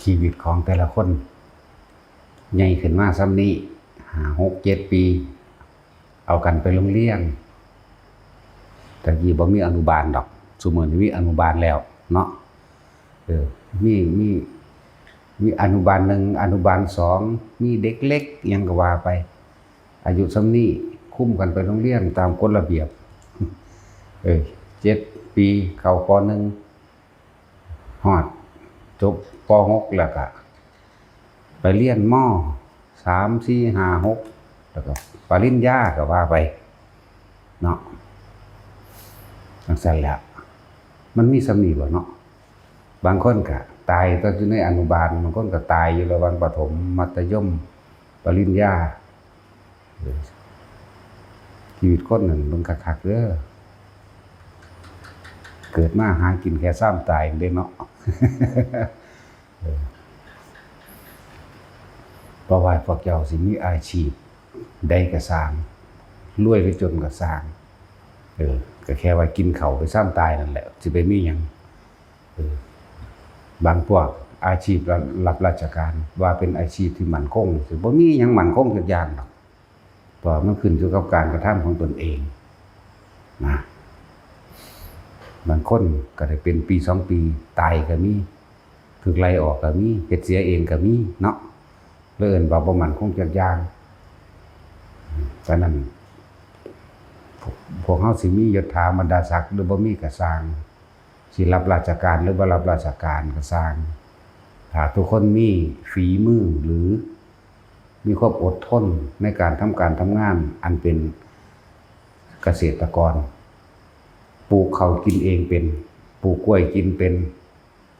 ຊີວິດຂອງແຕ່ລະຄົນໃຫຍ່ຂຶ້ນມາສ່ຳນີ້ ຫ້າ ຫົກ ເຈັດປີ ເອົາກັນໄປໂຮງຮຽນ. ແຕ່ກີ້ບໍ່ມີອະນຸບານດອກ, ຊຸມື້ນີ້ມີອະນຸບານແລ້ວເນາະ. ເອີ ມີ ມີ ມີອະນຸບານໜຶ່ງ ອະນຸບານສອງ ມີເດັກເລັກຫຍັງກໍວ່າໄປ. ອາຍຸສ່ຳນີ້ຄຸມກັນໄປໂຮງຮຽນຕາມກົດລະບຽບ. ເອີ ເຈັດປີເຂົ້າ ປ.ໜຶ່ງ ຮອດຈົບ ປ.ຫົກ ແລ້ວກະໄປຮຽນ ມ. ສາມ ສີ່ ຫ້າ ຫົກ ແລ້ວກະປະລິນຍາກໍວ່າໄປເນາະ. ຈັ່ງຊັ້ນແຫຼະ ມັນມີສ່ຳນີ້ບໍ່ເນາະ? ບາງຄົນກະຕາຍຕອນຢູ່ໃນອະນຸບານ, ບາງຄົນກະຕາຍຢູ່ລະຫວ່າງປະຖົມ ມັດທະຍົມ ປະລິນຍາ. ເອີ ຊີວິດຄົນນັ້ນເບິ່ງຄັກໆເດີ, ເກີດມາຫາກິນແຄ່ຊາມຕາຍເດ້ເນາະ. ເອີ ບໍ່ວ່າພວກເຈົ້າຊິມີອາຊີບໃດກໍຊ່າງ, ລວຍຫຼືຈົນກໍຊ່າງ, ເອີ ກໍແຄ່ວ່າກິນເຂົ້າໄປຊາມຕາຍນັ້ນແຫຼະ, ຊິໄປມີຫຍັງ? ເອີ ບາງພວກອາຊີບ ລະ ລັບລາຊະການ ວ່າເປັນອາຊີບທີ່ໝັ້ນຄົງ, ຊິບໍ່ມີຫຍັງໝັ້ນຄົງຈັກຢ່າງດອກ. ເພາະວ່າມັນຂຶ້ນຢູ່ກັບການກະທຳຂອງຕົນເອງນະ. ບາງຄົນກໍໄດ້ເປັນປີສອງປີ ຕາຍກໍມີ, ຖືກໄລ່ອອກກໍມີ, ເຮັດເສຍເອງກໍມີເນາະ. ເລີຍເອີ້ນວ່າບໍ່ໝັ້ນຄົງຈັກຢ່າງ. ສະນັ້ນ ພວກ ພວກເຮົາຊິມີຍົດຖາບັນດາສັກ ຫຼື ບໍ່ມີກໍຊ່າງ, ຊິຮັບລາຊະການ ຫຼື ບໍ່ຮັບລາຊະການກໍຊ່າງ, ຖ້າທຸກຄົນມີຝີມື ຫຼື ມີຄວາມອົດທົນໃນການທຳການທຳງານ ອັນເປັນກະເສດຕະກອນ, ປູກເຂົ້າກິນເອງເປັນ, ປູກກ້ວຍກິນເປັນ,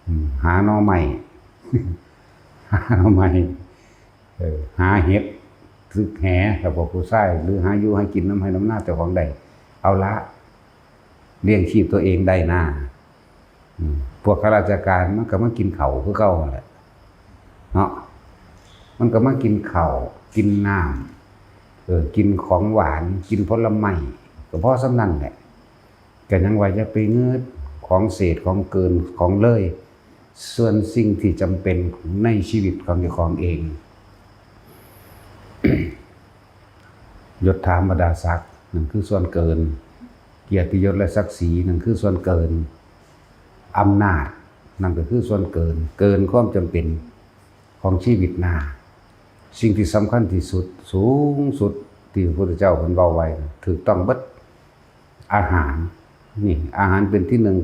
ອາ ຫາໜໍ່ໄມ້ ຫາໜໍ່ໄມ້ ເອີ ຫາເຫັດ ຕຶກແຫ ຖ້າພວກຜູ້ຊາຍ ຫຼື ຫາຢູ່ຫາກິນນຳໄຮ່ນຳນາເຈົ້າຂອງໄດ້ ເອົາລະ ລ້ຽງຊີບຕົວເອງໄດ້ນາ. ອືມ ພວກຂ້າລາຊະການມັນກໍມາກິນເຂົ້າຄືເກົ່າຫັ້ນແຫຼະເນາະ, ມັນກໍມາກິນເຂົ້າກິນນ້ຳ ເອີ ກິນຂອງຫວານ ກິນຜົນລະໄມ້ ກໍພໍສ່ຳນັ້ນແຫຼະ. ກໍຍັງວ່າຢ່າໄປງຶດຂອງເສດ ຂອງເກີນ ຂອງເລີຍ ສ່ວນສິ່ງທີ່ຈຳເປັນໃນຊີວິດຂອງເຈົ້າຂອງເອງ. ຍົດຖາບັນດາສັກ ນັ້ນຄືສ່ວນເກີນ, ກຽດຕິຍົດ ແລະ ສັກສີ ນັ້ນຄືສ່ວນເກີນ, ອຳນາດ ນັ້ນກໍຄືສ່ວນເກີນ, ເກີນຄວາມຈຳເປັນຂອງຊີວິດນາ. ສິ່ງທີ່ສຳຄັນທີ່ສຸດ ສູງສຸດ ທີ່ພະພຸດທະເຈົ້າເພິ່ນເວົ້າໄວ້ ຖືກຕ້ອງເບິດ. ອາຫານ ນີ້ ອາຫານເປັນທີໜຶ່ງ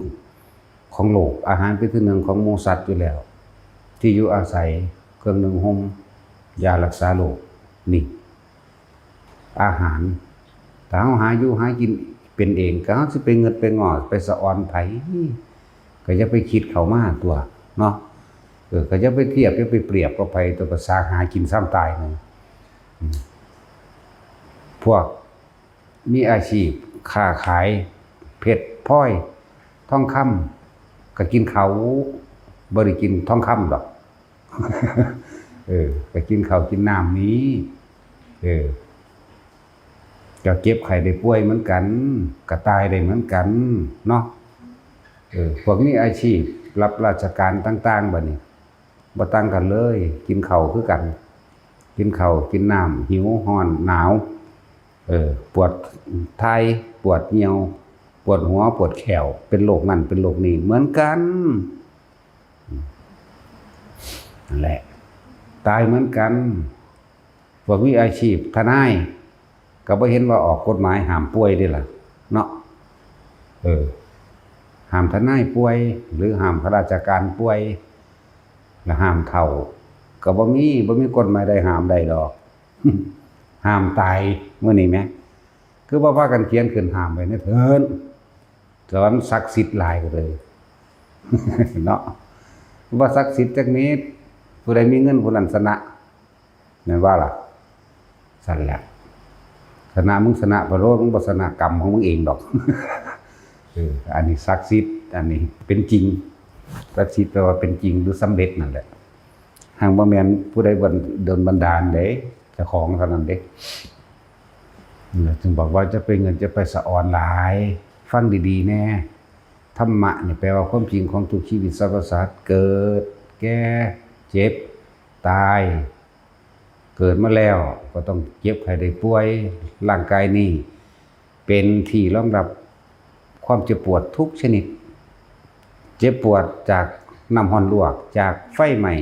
ຂອງໂລກ, ອາຫານເປັນທີໜຶ່ງຂອງໝູ່ສັດຢູ່ແລ້ວ, ທີ່ຢູ່ອາໄສ, ເຄື່ອງນຸ່ງຫົ່ມ, ຢາລັກສາໂລກ, ນີ້ ອາຫານ. ຖ້າເຮົາຫາຢູ່ຫາກິນເປັນເອງ, ກໍເຮົາຊິໄປງຶດໄປງໍ້ ໄປສະອອນໃຜ, ກໍຢ່າໄປຄິດເຂົ້າມາຕົວະເນາະ. ເອີ ກໍຢ່າໄປທຽບ ຢ່າໄປປຽບກັບໃຜຕົວະ, ປະສາຫາກິນຊາມຕາຍນັ້ນ. ອືມ ພວກ ມີອາຊີບຄ້າຂາຍເພັດພອຍທອງຄຳ ກໍກິນເຂົ້າ ບໍ່ໄດ້ກິນທອງຄຳດອກ. ເອີ ກໍກິນເຂົ້າກິນນ້ຳນີ້ ເອີ ກໍເຈັບໄຂ້ໄດ້ປ່ວຍເໝືອນກັນ ກໍຕາຍໄດ້ເໝືອນກັນເນາະ. ເອີ ພວກມີອາຊີບຮັບລາຊະການຕ່າງໆ ບັດນີ້ ບໍ່ຕ່າງກັນເລີຍ, ກິນເຂົ້າຄືກັນ, ກິນເຂົ້າກິນນ້ຳ, ຫິວ ຮ້ອນ ໜາວ, ເອີ ປວດຖ່າຍ ປວດຍ່ຽວ ປວດຫົວ ປວດແຂ້ວ ເປັນໂລກນັ້ນເປັນໂລກນີ້ເໝືອນກັນ. ນັ້ນແຫຼະ ຕາຍເໝືອນກັນ. ພວກມີອາຊີບທະນາຍ ກໍບໍ່ເຫັນວ່າອອກກົດໝາຍຫ້າມປ່ວຍເດ້ລະເນາະ. ເອີ ຫ້າມທະນາຍປ່ວຍ ຫຼື ຫ້າມຂ້າລາຊະການປ່ວຍ ລະຫ້າມເຖົ້າ ກໍບໍ່ມີ ບໍ່ມີກົດໝາຍໃດຫ້າມໄດ້ດອກ. ຫ້າມຕາຍ ມື້ນີ້ແມະ ຄືບໍ່ພາກັນຂຽນຂຶ້ນຫ້າມໄວ້ໃນເທິງ ແຕ່ວ່າມັນສັກສິດຫຼາຍກໍເລີຍເນາະ. ບໍ່ສັກສິດຈັກນິດ, ຜູ້ໃດມີເງິນຜູ້ນັ້ນຊະນະ ແມ່ນບໍ່ລະ? ຊັ້ນແຫຼະ ຊະນະ ມຶງຊະນະໄປໂລດ, ມຶງບໍ່ຊະນະກຳຂອງມຶງເອງດອກ. ເອີ ອັນນີ້ສັກສິດ, ອັນນີ້ເປັນຈິງ. ສັກສິດແປວ່າເປັນຈິງ ຫຼື ສຳເລັດນັ້ນແຫຼະ. ຫາກບໍ່ແມ່ນຜູ້ໃດດົນບັນດານເດ້, ເຈົ້າຂອງເທົ່ານັ້ນເດ້. ຈຶ່ງບອກວ່າ ຢ່າໄປງຶດ ຢ່າໄປສະອອນຫຼາຍ, ຟັງດີໆແດ່. ທຳມະນີ້ແປວ່າຄວາມຈິງຂອງທຸກຊີວິດສັບພະສັດ, ເກີດ, ແກ່, ເຈັ ເຈັບ, ຕາຍ, ເກີດມາແລ້ວກໍຕ້ອງເຈັບໄຂ້ໄດ້ປ່ວຍ. ຮ່າງກາຍນີ້ເປັນທີ່ຮອງຮັບຄວາມເຈັບປວດທຸກຊະນິດ. ເຈັບປວດຈາກນ້ຳຮ້ອນລວກ, ຈາກໄຟໄໝ້,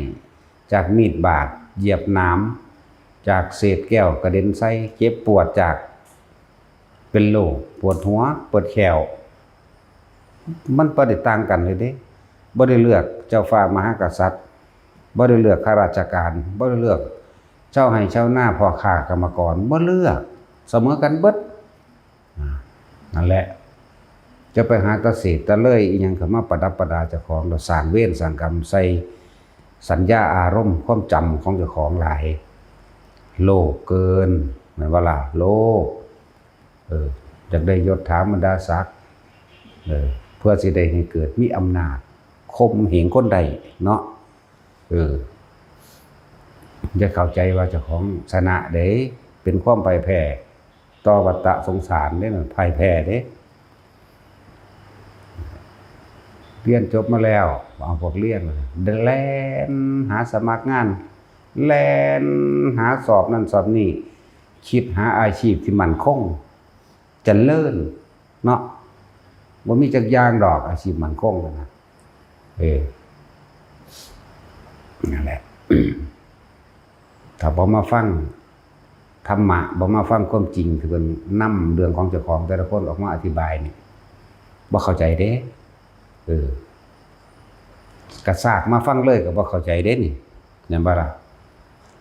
ຈາກມີດບາດ, ຢຽບໜາມ, ຈາກເສດແກ້ວກະເດັນໃສ່, ເຈັບປວດຈາກ ເປັນໂລກປວດຫົວປວດແຂ້ວ. ມັນບໍ່ໄດ້ຕ່າງກັນເລີຍເດ້. ບໍ່ໄດ້ເລືອກເຈົ້າຟ້າມະຫາກະສັດ, ບໍ່ໄດ້ເລືອກຂ້າລາຊະການ, ບໍ່ໄດ້ເລືອກຊາວໄຮ່ຊາວນາ, ພໍ່ຄ້າກຳມະກອນ, ບໍ່ເລືອກ, ສະເໝີກັນເບິດ. ອາ ນັ້ນແຫຼະ, ຈະໄປຫາຕະເສດຕະເລີຍອີ່ຫຍັງເຂົ້າມາປະດັບປະດາເຈົ້າຂອງ ແລ້ວສ້າງເວນສ້າງກຳໃສ່ສັນຍາອາລົມຄວາມຈຳຂອງເຈົ້າຂອງຫຼາຍ. ໂລກເກີນ, ແມ່ນບໍ່ລະ? ໂລກ ເອີ ຢາກໄດ້ຍົດຖາບັນດາສັກ ເອີ ເພື່ອຊິໄດ້ໃຫ້ເກີດມີອຳນາດຂົ່ມເຫງຄົນໄດ້ເນາະ. ເອີ ຢ່າເຂົ້າໃຈວ່າເຈົ້າຂອງຊະນະເດ້, ເປັນຄວາມພ່າຍແພ້ຕໍ່ວັດຕະສົງສານເດ້, ພ່າຍແພ້ເດ້. ຮຽນຈົບມາແລ້ວ, ເອົາພວກຮຽນ, ແລ່ນຫາສະໝັກງານ, ແລ່ນຫາສອບນັ້ນສອບນີ້, ຄິດຫາອາຊີບທີ່ໝັ້ນຄົງ ຈະເລີນເນາະ. ບໍ່ມີຈັກຢ່າງດອກອາຊີບໝັ້ນຄົງນະ. ເອີ ນັ້ນແຫຼະ, ຖ້າບໍ່ມາຟັງທຳມະ, ບໍ່ມາຟັງຄວາມຈິງທີ່ເພິ່ນນຳເລື່ອງຂອງເຈົ້າຂອງແຕ່ລະຄົນອອກມາອະທິບາຍນີ້, ບໍ່ເຂົ້າໃຈເດ້. ເອີ ກະຊາກມາຟັງເລີຍກໍບໍ່ເຂົ້າໃຈເດ້ນີ້, ແມ່ນບໍ່ລະ?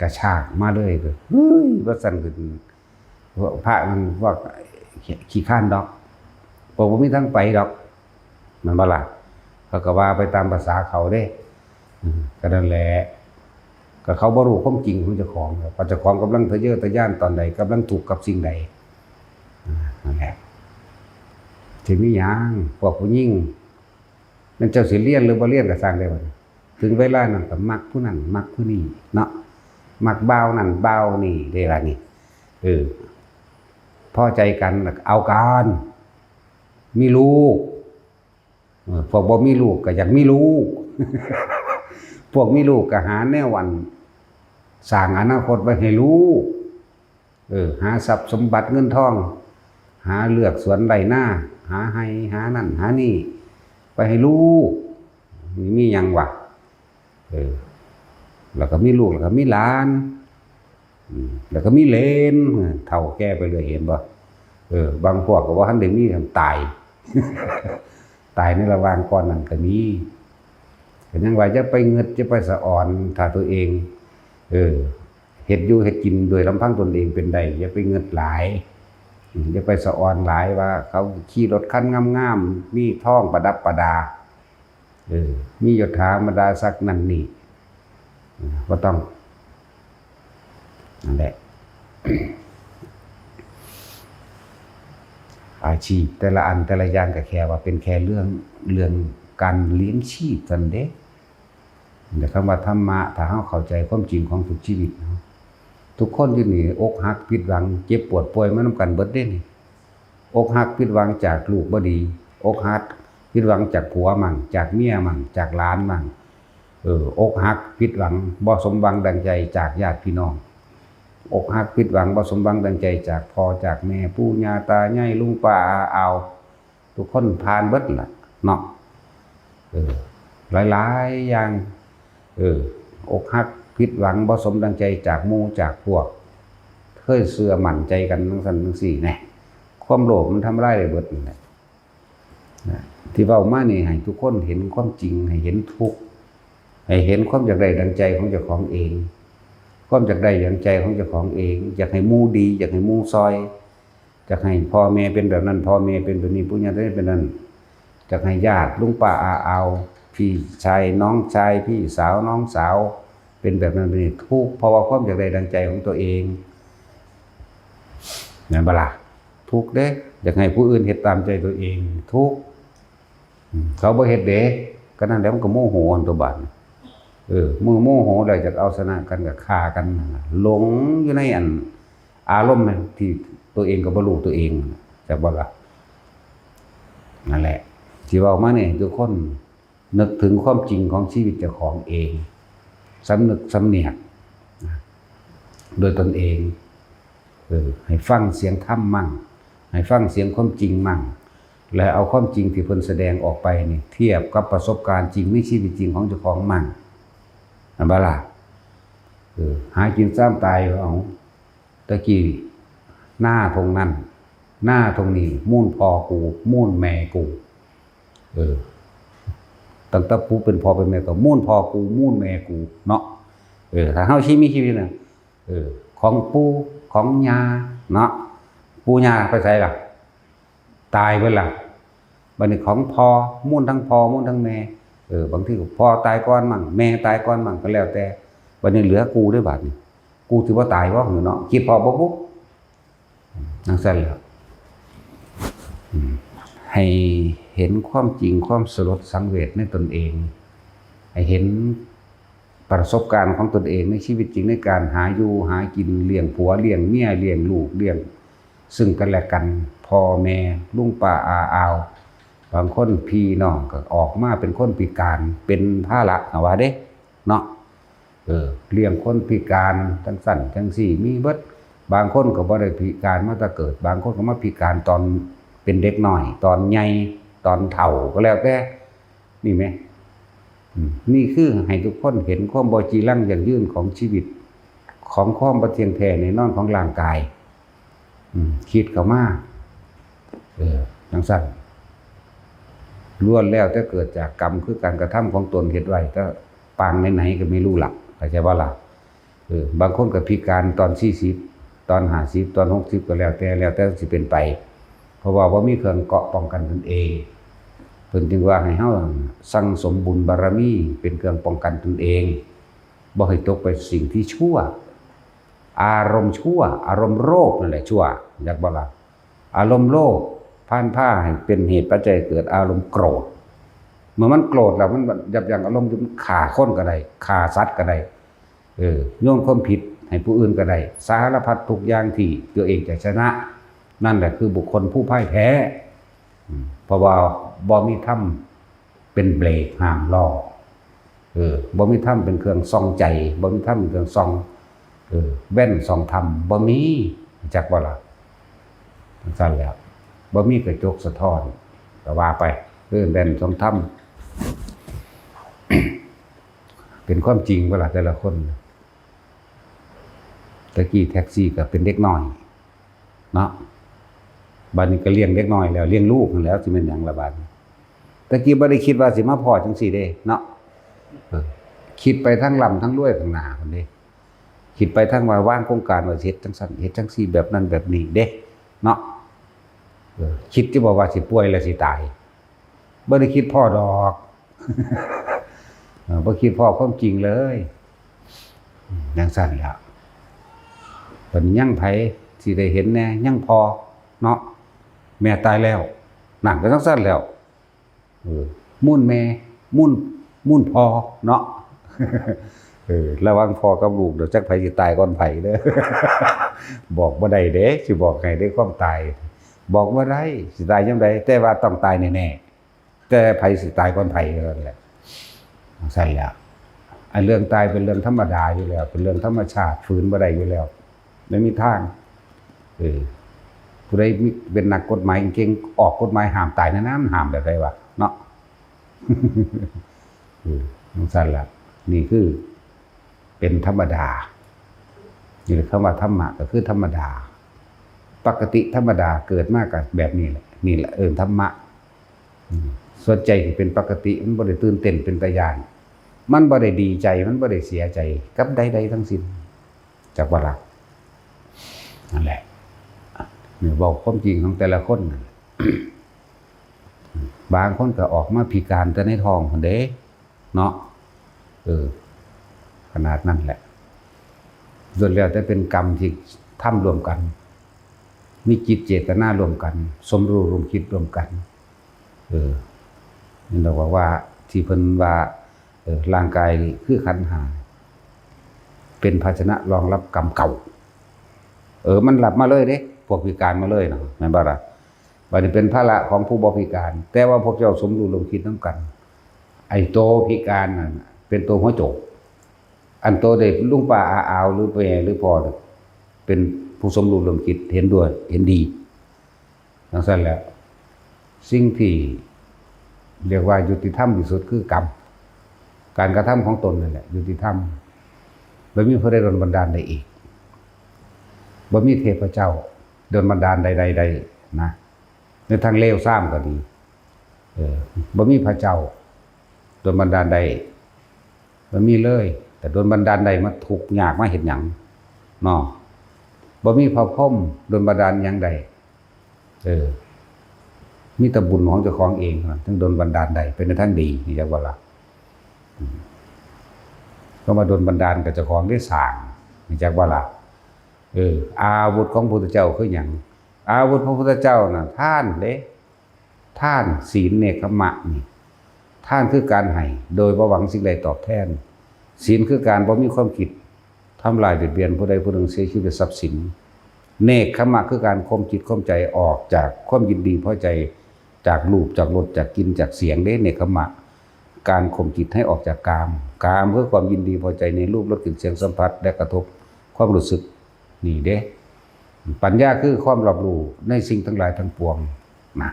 ກະຊາກມາເລີຍກໍ ເຮີ້ຍ ວ່າຊັ້ນ ຄື ພະນັ້ນວ່າຂີ້ຄ້ານດອກ, ບໍ່ ບໍ່ມີທາງໄປດອກ, ແມ່ນບໍ່ລະ? ເຂົາກໍວ່າໄປຕາມພາສາເຂົາເດ້. ອືມ ກໍນັ້ນແຫຼະ, ກໍເຂົາບໍ່ຮູ້ຄວາມຈິງຂອງເຈົ້າຂອງ, ວ່າເຈົ້າຂອງກຳລັງທະເຍີທະຍານຕອນໃດ, ກຳລັງທຸກກັບສິ່ງໃດ. ອາ ນັ້ນແຫຼະ, ຊິມີຫຍັງ ພວກຜູ້ຍິງ ແມ່ນເຈົ້າຊິລຽນຫຼືບໍ່ລຽນກໍຊ່າງແຕ່ວ່າ ເຖິງເວລານັ້ນກໍມັກຜູ້ນັ້ນມັກຜູ້ນີ້ເນາະ, ມັກບ່າວນັ້ນບ່າວນີ້ເດ້ລະນີ້. ເອີ ພໍໃຈກັນແລ້ວກໍເອົາກັນ, ມີລູກ. ເອີ ພວກບໍ່ມີລູກກໍຢາກມີລູກ, ພວກມີລູກກໍຫາແນວ ອັນ ສ້າງອະນາຄົດໄວ້ໃຫ້ລູກ. ເອີ ຫາຊັບສົມບັດເງິນທອງ, ຫາເລືອກສວນໄຮ່ນາ, ຫາໄຮ່ຫານັ້ນຫານີ້ໄປໃຫ້ລູກ. ມີຫຍັງວະ? ເອີ ແລ້ວກໍມີລູກ ແລ້ວກໍມີຫຼານ, ອືມ ແລ້ວກໍມີເຫຼນ, ເຖົ້າແກ່ໄປເລື້ອຍ ເຫັນບໍ່? ເອີ ບາງພວກກໍບໍ່ທັນໄດ້ມີ ຕາຍ, ຕາຍໃນລະຫວ່າງກ່ອນນັ້ນກໍມີ. ກໍຍັງວ່າຢ່າໄປງຶດ ຢ່າໄປສະອອນ ຖ້າຕົວເອງ ເອີ ເຮັດຢູ່ເຮັດກິນໂດຍລຳພັງຕົນເອງເປັນໄດ້, ຢ່າໄປງຶດຫຼາຍ, ອືມ ຢ່າໄປສະອອນຫຼາຍວ່າເຂົາຂີ່ລົດຄັນງາມໆ, ມີທອງປະດັບປະດາ, ເອີ ມີຍົດຖາບັນດາສັກນັ້ນນີ້, ອືມ ບໍ່ຕ້ອງ. ນັ້ນແຫຼະ, ອາຊີບແຕ່ລະອັນແຕ່ລະຢ່າງກໍແຄ່ວ່າເປັນແຄ່ເລື່ອງ, ເລື່ອງການລ້ຽງຊີບເທົ່ານັ້ນເດ້. ແຕ່ຄຳວ່າທຳມະ, ຖ້າເຮົາເຂົ້າໃຈຄວາມຈິງຂອງທຸກຊີວິດເນາະ, ທຸກຄົນຢູ່ນີ້ອົກຫັກ, ຜິດຫວັງ, ເຈັບປວດ, ປ່ວຍມານຳກັນເບິດເດ້ນີ້. ອົກຫັກ, ຜິດຫວັງຈາກລູກບໍ່ດີ, ອົກຫັກ, ຜິດຫວັງຈາກຜົວມັ້ງ, ຈາກເມຍມັ້ງ, ຈາກຫຼານມັ້ງ. ເອີ, ອົກຫັກ, ຜິດຫວັງ, ບໍ່ສົມຫວັງດັ່ງໃຈຈາກຍາດພີ່ນ້ອງ. ອົກຫັກ, ຜິດຫວັງ, ບໍ່ສົມຫວັງດັ່ງໃຈຈາກພໍ່ຈາກແມ່, ປູ່ຍ່າຕາຍາຍ, ລຸງປ້າອາອາວ. ທຸກຄົນຜ່ານເບິດລະເນາະ. ເອີ, ຫຼາຍໆຢ່າງ. ເອີ, ອົກຫັກ, ຜິດຫວັງ, ບໍ່ສົມດັ່ງໃຈຈາກໝູ່ຈາກພວກ. ເຄີຍເຊື່ອໝັ້ນໃຈກັນຈັ່ງຊັ້ນຈັ່ງຊີ້ແນ່. ຄວາມໂລບມັນທຳລາຍໄດ້ເບິດນັ້ນແຫຼະ. ນະ, ທີ່ເວົ້າມານີ້ໃຫ້ທຸກຄົນເຫັນຄວາມຈິງ, ໃຫ້ເຫັນທຸກ, ໃຫ້ເຫັນຄວາມຢາກໄດ້ດັ່ງໃຈຂອງເຈົ້າຂອງເອງ. ຄວາມຢາກໄດ້ດັ່ງໃຈຂອງເຈົ້າຂອງເອງ, ຢາກໃຫ້ໝູ່ດີ, ຢາກໃຫ້ໝູ່ຊ່ອຍ. ຢາກໃຫ້ພໍ່ແມ່ເປັນແບບນັ້ນ, ພໍ່ແມ່ເປັນແບບນີ້, ປູ່ຍ່າຕາຍາຍເປັນນັ້ນ. ຢາກໃຫ້ຍາດ, ລຸງປ້າອາອາວ, ພີ່ຊາຍ, ນ້ອງຊາຍ, ພີ່ສາວ, ນ້ອງສາວ ເປັນແບບນັ້ນແບບນີ້, ທຸກ ເພາະວ່າຄວາມຢາກໄດ້ດັ່ງໃຈຂອງຕົວເອງ. ແມ່ນບໍ່ລະ? ທຸກເດ້. ຢາກໃຫ້ຜູ້ອື່ນເຮັດຕາມໃຈຕົວເອງ, ທຸກ. ອືມ ເຂົາບໍ່ເຮັດເດ້. ກໍນັ້ນແຫຼະ, ມັນກໍໂມໂຫຫັ້ນຕົວະບາດນີ້. ເອີ, ເມື່ອໂມໂຫແລ້ວ ຢາກເອົາຊະນະກັນ ກໍຂ້າກັນ, ຫຼົງຢູ່ໃນອັນ ອາລົມທີ່ຕົວເອງກໍບໍ່ຮູ້ຕົວເອງ, ຈັກບໍ່ລະ? ນັ້ນແຫຼະ, ທີ່ເວົ້າມານີ້ ໃຫ້ທຸກຄົນນຶກເຖິງຄວາມຈິງຂອງຊີວິດເຈົ້າຂອງເອງ. ສຳນຶກສຳນຽກໂດຍຕົນເອງ. ເອີ ໃຫ້ຟັງສຽງທຳມັ່ງ, ໃຫ້ຟັງສຽງຄວາມຈິງມັ່ງ ແລະ ເອົາຄວາມຈິງທີ່ເພິ່ນສະແດງອອກໄປນີ້ ທຽບກັບປະສົບການຈິງໃນຊີວິດຈິງຂອງເຈົ້າຂອງມັ່ງ. ແມ່ນບໍ່ລະ? ເອີ ຫາກິນຊາມຕາຍ ເອົາ ແຕ່ກີ້ນາທົ່ງນັ້ນ ນາທົ່ງນີ້ ມູນພໍ່ກູ ມູນແມ່ກູ. ເອີ ຕັ້ງແຕ່ປູເປັນພໍ່ເປັນແມ່ກໍມູນພໍ່ກູ ມູນແມ່ກູເນາະ. ເອີ ຖ້າເຮົາຊິມີຊີວິດນະ ເອີ ຂອງປູຂອງຍ່າເນາະ, ປູຍ່າໄປໃສລະ? ຕາຍເບິດລະ. ບັດນີ້ຂອງພໍ່ ມູນທັງພໍ່ ມູນທັງແມ່ ເອີ ບາງທີກໍພໍ່ຕາຍກ່ອນມັ່ງ ແມ່ຕາຍກ່ອນມັ່ງ ກໍແລ້ວແຕ່. ບັດນີ້ເຫຼືອກູເດ້ ບາດນີ້ ກູຊິບໍ່ຕາຍບໍ່ເນາະ? ຄິດພໍ້ບໍ່ບຸ? ຈັ່ງຊັ້ນແຫຼະ ໃຫ້ເຫັນຄວາມຈິງ ຄວາມສະຫຼົດສັງເວດໃນຕົນເອງ, ໃຫ້ເຫັນປະສົບການຂອງຕົນເອງໃນຊີວິດຈິງ ໃນການຫາຢູ່ຫາກິນ, ລ້ຽງຜົວ ລ້ຽງເມຍ ລ້ຽງລູກ ລ້ຽງ ຊຶ່ງກັນແລະກັນ, ພໍ່ແມ່ ລຸງປ້າ ອາອາວ, ບາງຄົນພີ່ນ້ອງກໍອອກມາເປັນຄົນພິການ ເປັນພາລະ ເຮົາວ່າເດ້ເນາະ. ເອີ ລ້ຽງຄົນພິການຈັ່ງຊັ້ນຈັ່ງຊີ້ມີເບິດ. ບາງຄົນກໍບໍ່ໄດ້ພິການມາແຕ່ເກີດ, ບາງຄົນກໍມາພິການຕອນເປັນເດັກນ້ອຍ, ຕອນໃຫຍ່, ຕອນເຖົ້າ ກໍແລ້ວແຕ່. ນີ້ແມະ ອືມ ນີ້ຄືໃຫ້ທຸກຄົນເຫັນຄວາມບໍ່ຈີລັງຢັ້ງຢືນຂອງຊີວິດ, ຂອງຄວາມບໍ່ທ່ຽງແທ້ແນ່ນອນຂອງຮ່າງກາຍ. ອືມ ຄິດເຂົ້າມາ ເອີ ຈັ່ງຊັ້ນ ລ້ວນແລ້ວແຕ່ເກີດຈາກກຳ ຄືການກະທຳຂອງຕົນເຮັດໄວ້, ແຕ່ປາງໄຫນໆກໍໄມ່ຮູ້ລະ ເຂົ້າໃຈບໍ່ລະ? ເອີ ບາງຄົນກໍພິການຕອນສີ່ສິບ ຕອນຫ້າສິບ ຕອນຫົກສິບ ກໍແລ້ວແຕ່ ແລ້ວແຕ່ຊິເປັນໄປ ເພາະວ່າບໍ່ມີເຄື່ອງເກາະປ້ອງກັນຕົນເອງ. ເພິ່ນຈຶ່ງວ່າໃຫ້ເຮົາສັ່ງສົມບຸນບາລະມີເປັນເຄື່ອງປ້ອງກັນຕົນເອງ ບໍ່ໃຫ້ຕົກໄປສິ່ງທີ່ຊົ່ວ. ອາລົມຊົ່ວ ອາລົມໂລບນັ້ນແຫຼະຊົ່ວ ຈັກບໍ່ລະ? ອາລົມໂລບພານພາໃຫ້ເປັນເຫດປັດໄຈເກີດອາລົມໂກຣດ. ເມື່ອມັນໂກຣດແລ້ວ ມັນຍັບຍັ້ງອາລົມຢູ່ ມັນຂ້າຄົນກໍໄດ້ ຂ້າສັດກໍໄດ້ ເອີ ໂຍນຄວາມຜິດໃຫ້ຜູ້ອື່ນກໍໄດ້ ສາລະພັດທຸກຢ່າງທີ່ຕົວເອງຈະຊະນະ ນັ້ນແຫຼະຄືບຸກຄົນຜູ້ພ່າຍແພ້. ອືມ ເພາະວ່າບໍ່ມີທຳເປັນເບຣກຫ້າມລໍ້ ເອີ ບໍ່ມີທຳເປັນເຄື່ອງສ່ອງໃຈ ບໍ່ມີທຳເປັນເຄື່ອງສ່ອງ ເອີ ແວ່ນສ່ອງທຳ ບໍ່ມີ ຮູ້ຈັກບໍ່ລະ? ຈັ່ງຊັ້ນແຫຼະ ບໍ່ມີກະຈົກສະທ້ອນ ກໍວ່າໄປ ເອີ ແວ່ນສ່ອງທຳ ເປັນຄວາມຈິງບໍ່ລະແຕ່ລະຄົນ? ແຕ່ກີ້ແທັກຊີກໍເປັນເດັກນ້ອຍເນາະ ບາດນີ້ກໍລ້ຽງເດັກນ້ອຍແລ້ວ ລ້ຽງລູກຫັ້ນແຫຼ້ວ ຊິແມ່ນຫຍັງລະບາດນີ້? ແຕ່ກີ້ບໍ່ໄດ້ຄິດວ່າຊິມາພໍ້ຈັ່ງຊີ້ເດ້ເນາະ ເອີ ຄິດໄປທັງລ່ຳທັງລວຍຂ້າງໜ້າພຸ້ນເດ້ ຄິດໄປທັງວ່າວາງໂຄງການວ່າຊິເຮັດຈັ່ງຊັ້ນເຮັດຈັ່ງຊີ້ ແບບນັ້ນແບບນີ້ເດ້ເນາະ ເອີ ຄິດຢູ່ບໍ່ວ່າຊິປ່ວຍແລ້ວຊິຕາຍ? ບໍ່ໄດ້ຄິດພໍ້ດອກ ເອີ ບໍ່ຄິດພໍ້ຄວາມຈິງເລີຍ ຈັ່ງຊັ້ນແຫຼະ ບັດນີ້ຍັງໃຜຊິໄດ້ເຫັນແດ່? ຍັງພໍ່ເນາະ ແມ່ຕາຍແລ້ວ ນັ້ນກໍຈັ່ງຊັ້ນແຫຼ້ວ ເອີ ມູນແມ່ ມູນ ມູນພໍ່ເນາະ ເອີ ລະຫວ່າງພໍ່ກັບລູກ ດຽວຈັກໃຜຊິຕາຍກ່ອນໃຜເດີ ບອກບໍ່ໄດ້ເດ້ ຊິບອກໃຫ້ເດ້ ຄວາມຕາຍ ບອກບໍ່ໄດ້ ຊິຕາຍຍາມໃດ ແຕ່ວ່າຕ້ອງຕາຍແນ່ໆ. ແຕ່ໃຜຊິຕາຍກ່ອນໃຜເທົ່ານັ້ນແຫຼະ ຈັ່ງຊັ້ນແຫຼະ ອັນເລື່ອງຕາຍເປັນເລື່ອງທຳມະດາຢູ່ແລ້ວ ເປັນເລື່ອງທຳມະຊາດ ຝືນບໍ່ໄດ້ຢູ່ແລ້ວ ບໍ່ມີທາງ ເອີ ຜູ້ໃດມີ ເປັນນັກກົດໝາຍເກັ່ງ ອອກກົດໝາຍຫ້າມຕາຍແນວນັ້ນ ຫ້າມແບບໃດວະເນາະ ເອີ ຈັ່ງຊັ້ນລະ ນີ້ຄື ເປັນທຳມະດາ ນີ້ແຫຼະ ຄຳວ່າທຳມະກໍຄືທຳມະດາ ປົກກະຕິທຳມະດາ ເກີດມາກໍແບບນີ້ແຫຼະ ນີ້ແຫຼະເອີ້ນທຳມະ ອືມ ສ່ວນໃຈທີ່ເປັນປົກກະຕິ ມັນບໍ່ໄດ້ຕື່ນເຕັ້ນເປັນຕາຢ້ານ ມັນບໍ່ໄດ້ດີໃຈ ມັນບໍ່ໄດ້ເສຍໃຈກັບໃດໆທັງສິ້ນ ຈັກວ່າລະ ນັ້ນແຫຼະ ນີ້ເວົ້າຄວາມຈິງຂອງແຕ່ລະຄົນ ບາງຄົນກໍອອກມາພິການແຕ່ໃນທ້ອງພຸ້ນເດ້ ເນາະ ເອີ ຂະໜາດນັ້ນແຫຼະ ລ້ວນແລ້ວແຕ່ເປັນກຳທີ່ທຳຮ່ວມກັນ ມີຈິດເຈດຕະນາຮ່ວມກັນ ສົມຮູ້ຮ່ວມຄິດຮ່ວມກັນ ເອີ ແມ່ນດອກວ່າ ທີ່ເພິ່ນວ່າ ເອີ ຮ່າງກາຍນີ້ຄືຂັນຫ້າ ເປັນພາຊະນະຮອງຮັບກຳເກົ່າ ເອີ ມັນຮັບມາເລີຍເດ້ ພວກພິການມາເລີຍນະ ແມ່ນບໍ່ລະ? ບັດນີ້ເປັນພາລະຂອງຜູ້ບໍ່ພິການ ແຕ່ວ່າພວກເຈົ້າສົມຮູ້ຮ່ວມຄິດນຳກັນ ໄອ້ໂຕພິການນັ້ນເປັນໂຕຫົວໂຈກ ອັນໂຕໄດ້ລຸງປ້າອາອາວ ຫຼືແມ່ ຫຼືພໍ່ ເປັນຜູ້ສົມຮູ້ຮ່ວມຄິດ ເຫັນດ້ວຍ ເຫັນດີ. ຈັ່ງຊັ້ນແຫຼະ ສິ່ງທີ່ຮຽກວ່າຍຸຕິທຳທີ່ສຸດຄືກຳ ການກະທຳຂອງຕົນນັ້ນແຫຼະຍຸຕິທຳ. ບໍ່ມີຜູ້ໃດດົນບັນດານໄດ້ອີກ ບໍ່ມີເທບພະເຈົ້າດົນບັນດານໃດໆໄດ້ນະ ໃນທາງເລວຊາມກໍດີ. ເອີ ບໍ່ມີພະເຈົ້າດົນບັນດານໄດ້ ບໍ່ມີເລີຍ. ແຕ່ດົນບັນດານໄດ້ມາທຸກຍາກມາເຮັດຫຍັງເນາະ? ບໍ່ມີພະພົມດົນບັນດານຫຍັງໄດ້. ເອີ ມີແຕ່ບຸນຂອງເຈົ້າຂອງເອງເທົ່ານັ້ນ ເຖິງດົນບັນດານໄດ້ ເປັນໃນທາງດີ ຮູ້ຈັກບໍ່ລະ? ອືມ ຄຳວ່າດົນບັນດານກໍເຈົ້າຂອງໄດ້ສ້າງ ຮູ້ຈັກບໍ່ລະ? ເອີ ອາວຸດຂອງພະພຸດທະເຈົ້າຄືຫຍັງ? ອາວຸດຂອງພະພຸດທະເຈົ້ານະ ທານເດ້. ທານ ສີນ ເນກຂະມະນີ້ ທານຄືການໃຫ້ໂດຍບໍ່ຫວັງສິ່ງໃດຕອບແທນ. ສີນຄືການບໍ່ມີຄວາມຄິດທຳລາຍບຽດບຽນຜູ້ໃດຜູ້ໜຶ່ງເສຍຊີວິດ ແລະ ຊັບສິນ. ເນກຂະມະຄືການຂົ່ມຈິດຂົ່ມໃຈອອກຈາກຄວາມຍິນດີພໍໃຈ ຈາກຮູບ ຈາກລົດ ຈາກກິ່ນ ຈາກສຽງເດ້ ເນກຂະມະ. ການຂົ່ມຈິດໃຫ້ອອກຈາກກາມ. ກາມຄືຄວາມຍິນດີພໍໃຈໃນຮູບ ລົດ ກິ່ນ ສຽງ ສຳຜັດ ແລະ ກະທົບຄວາມຮູ້ສຶກ. ນີ້ເດ້ ປັນຍາຄືຄວາມລອບຮູ້ໃນສິ່ງທັງຫຼາຍທັງປວງນະ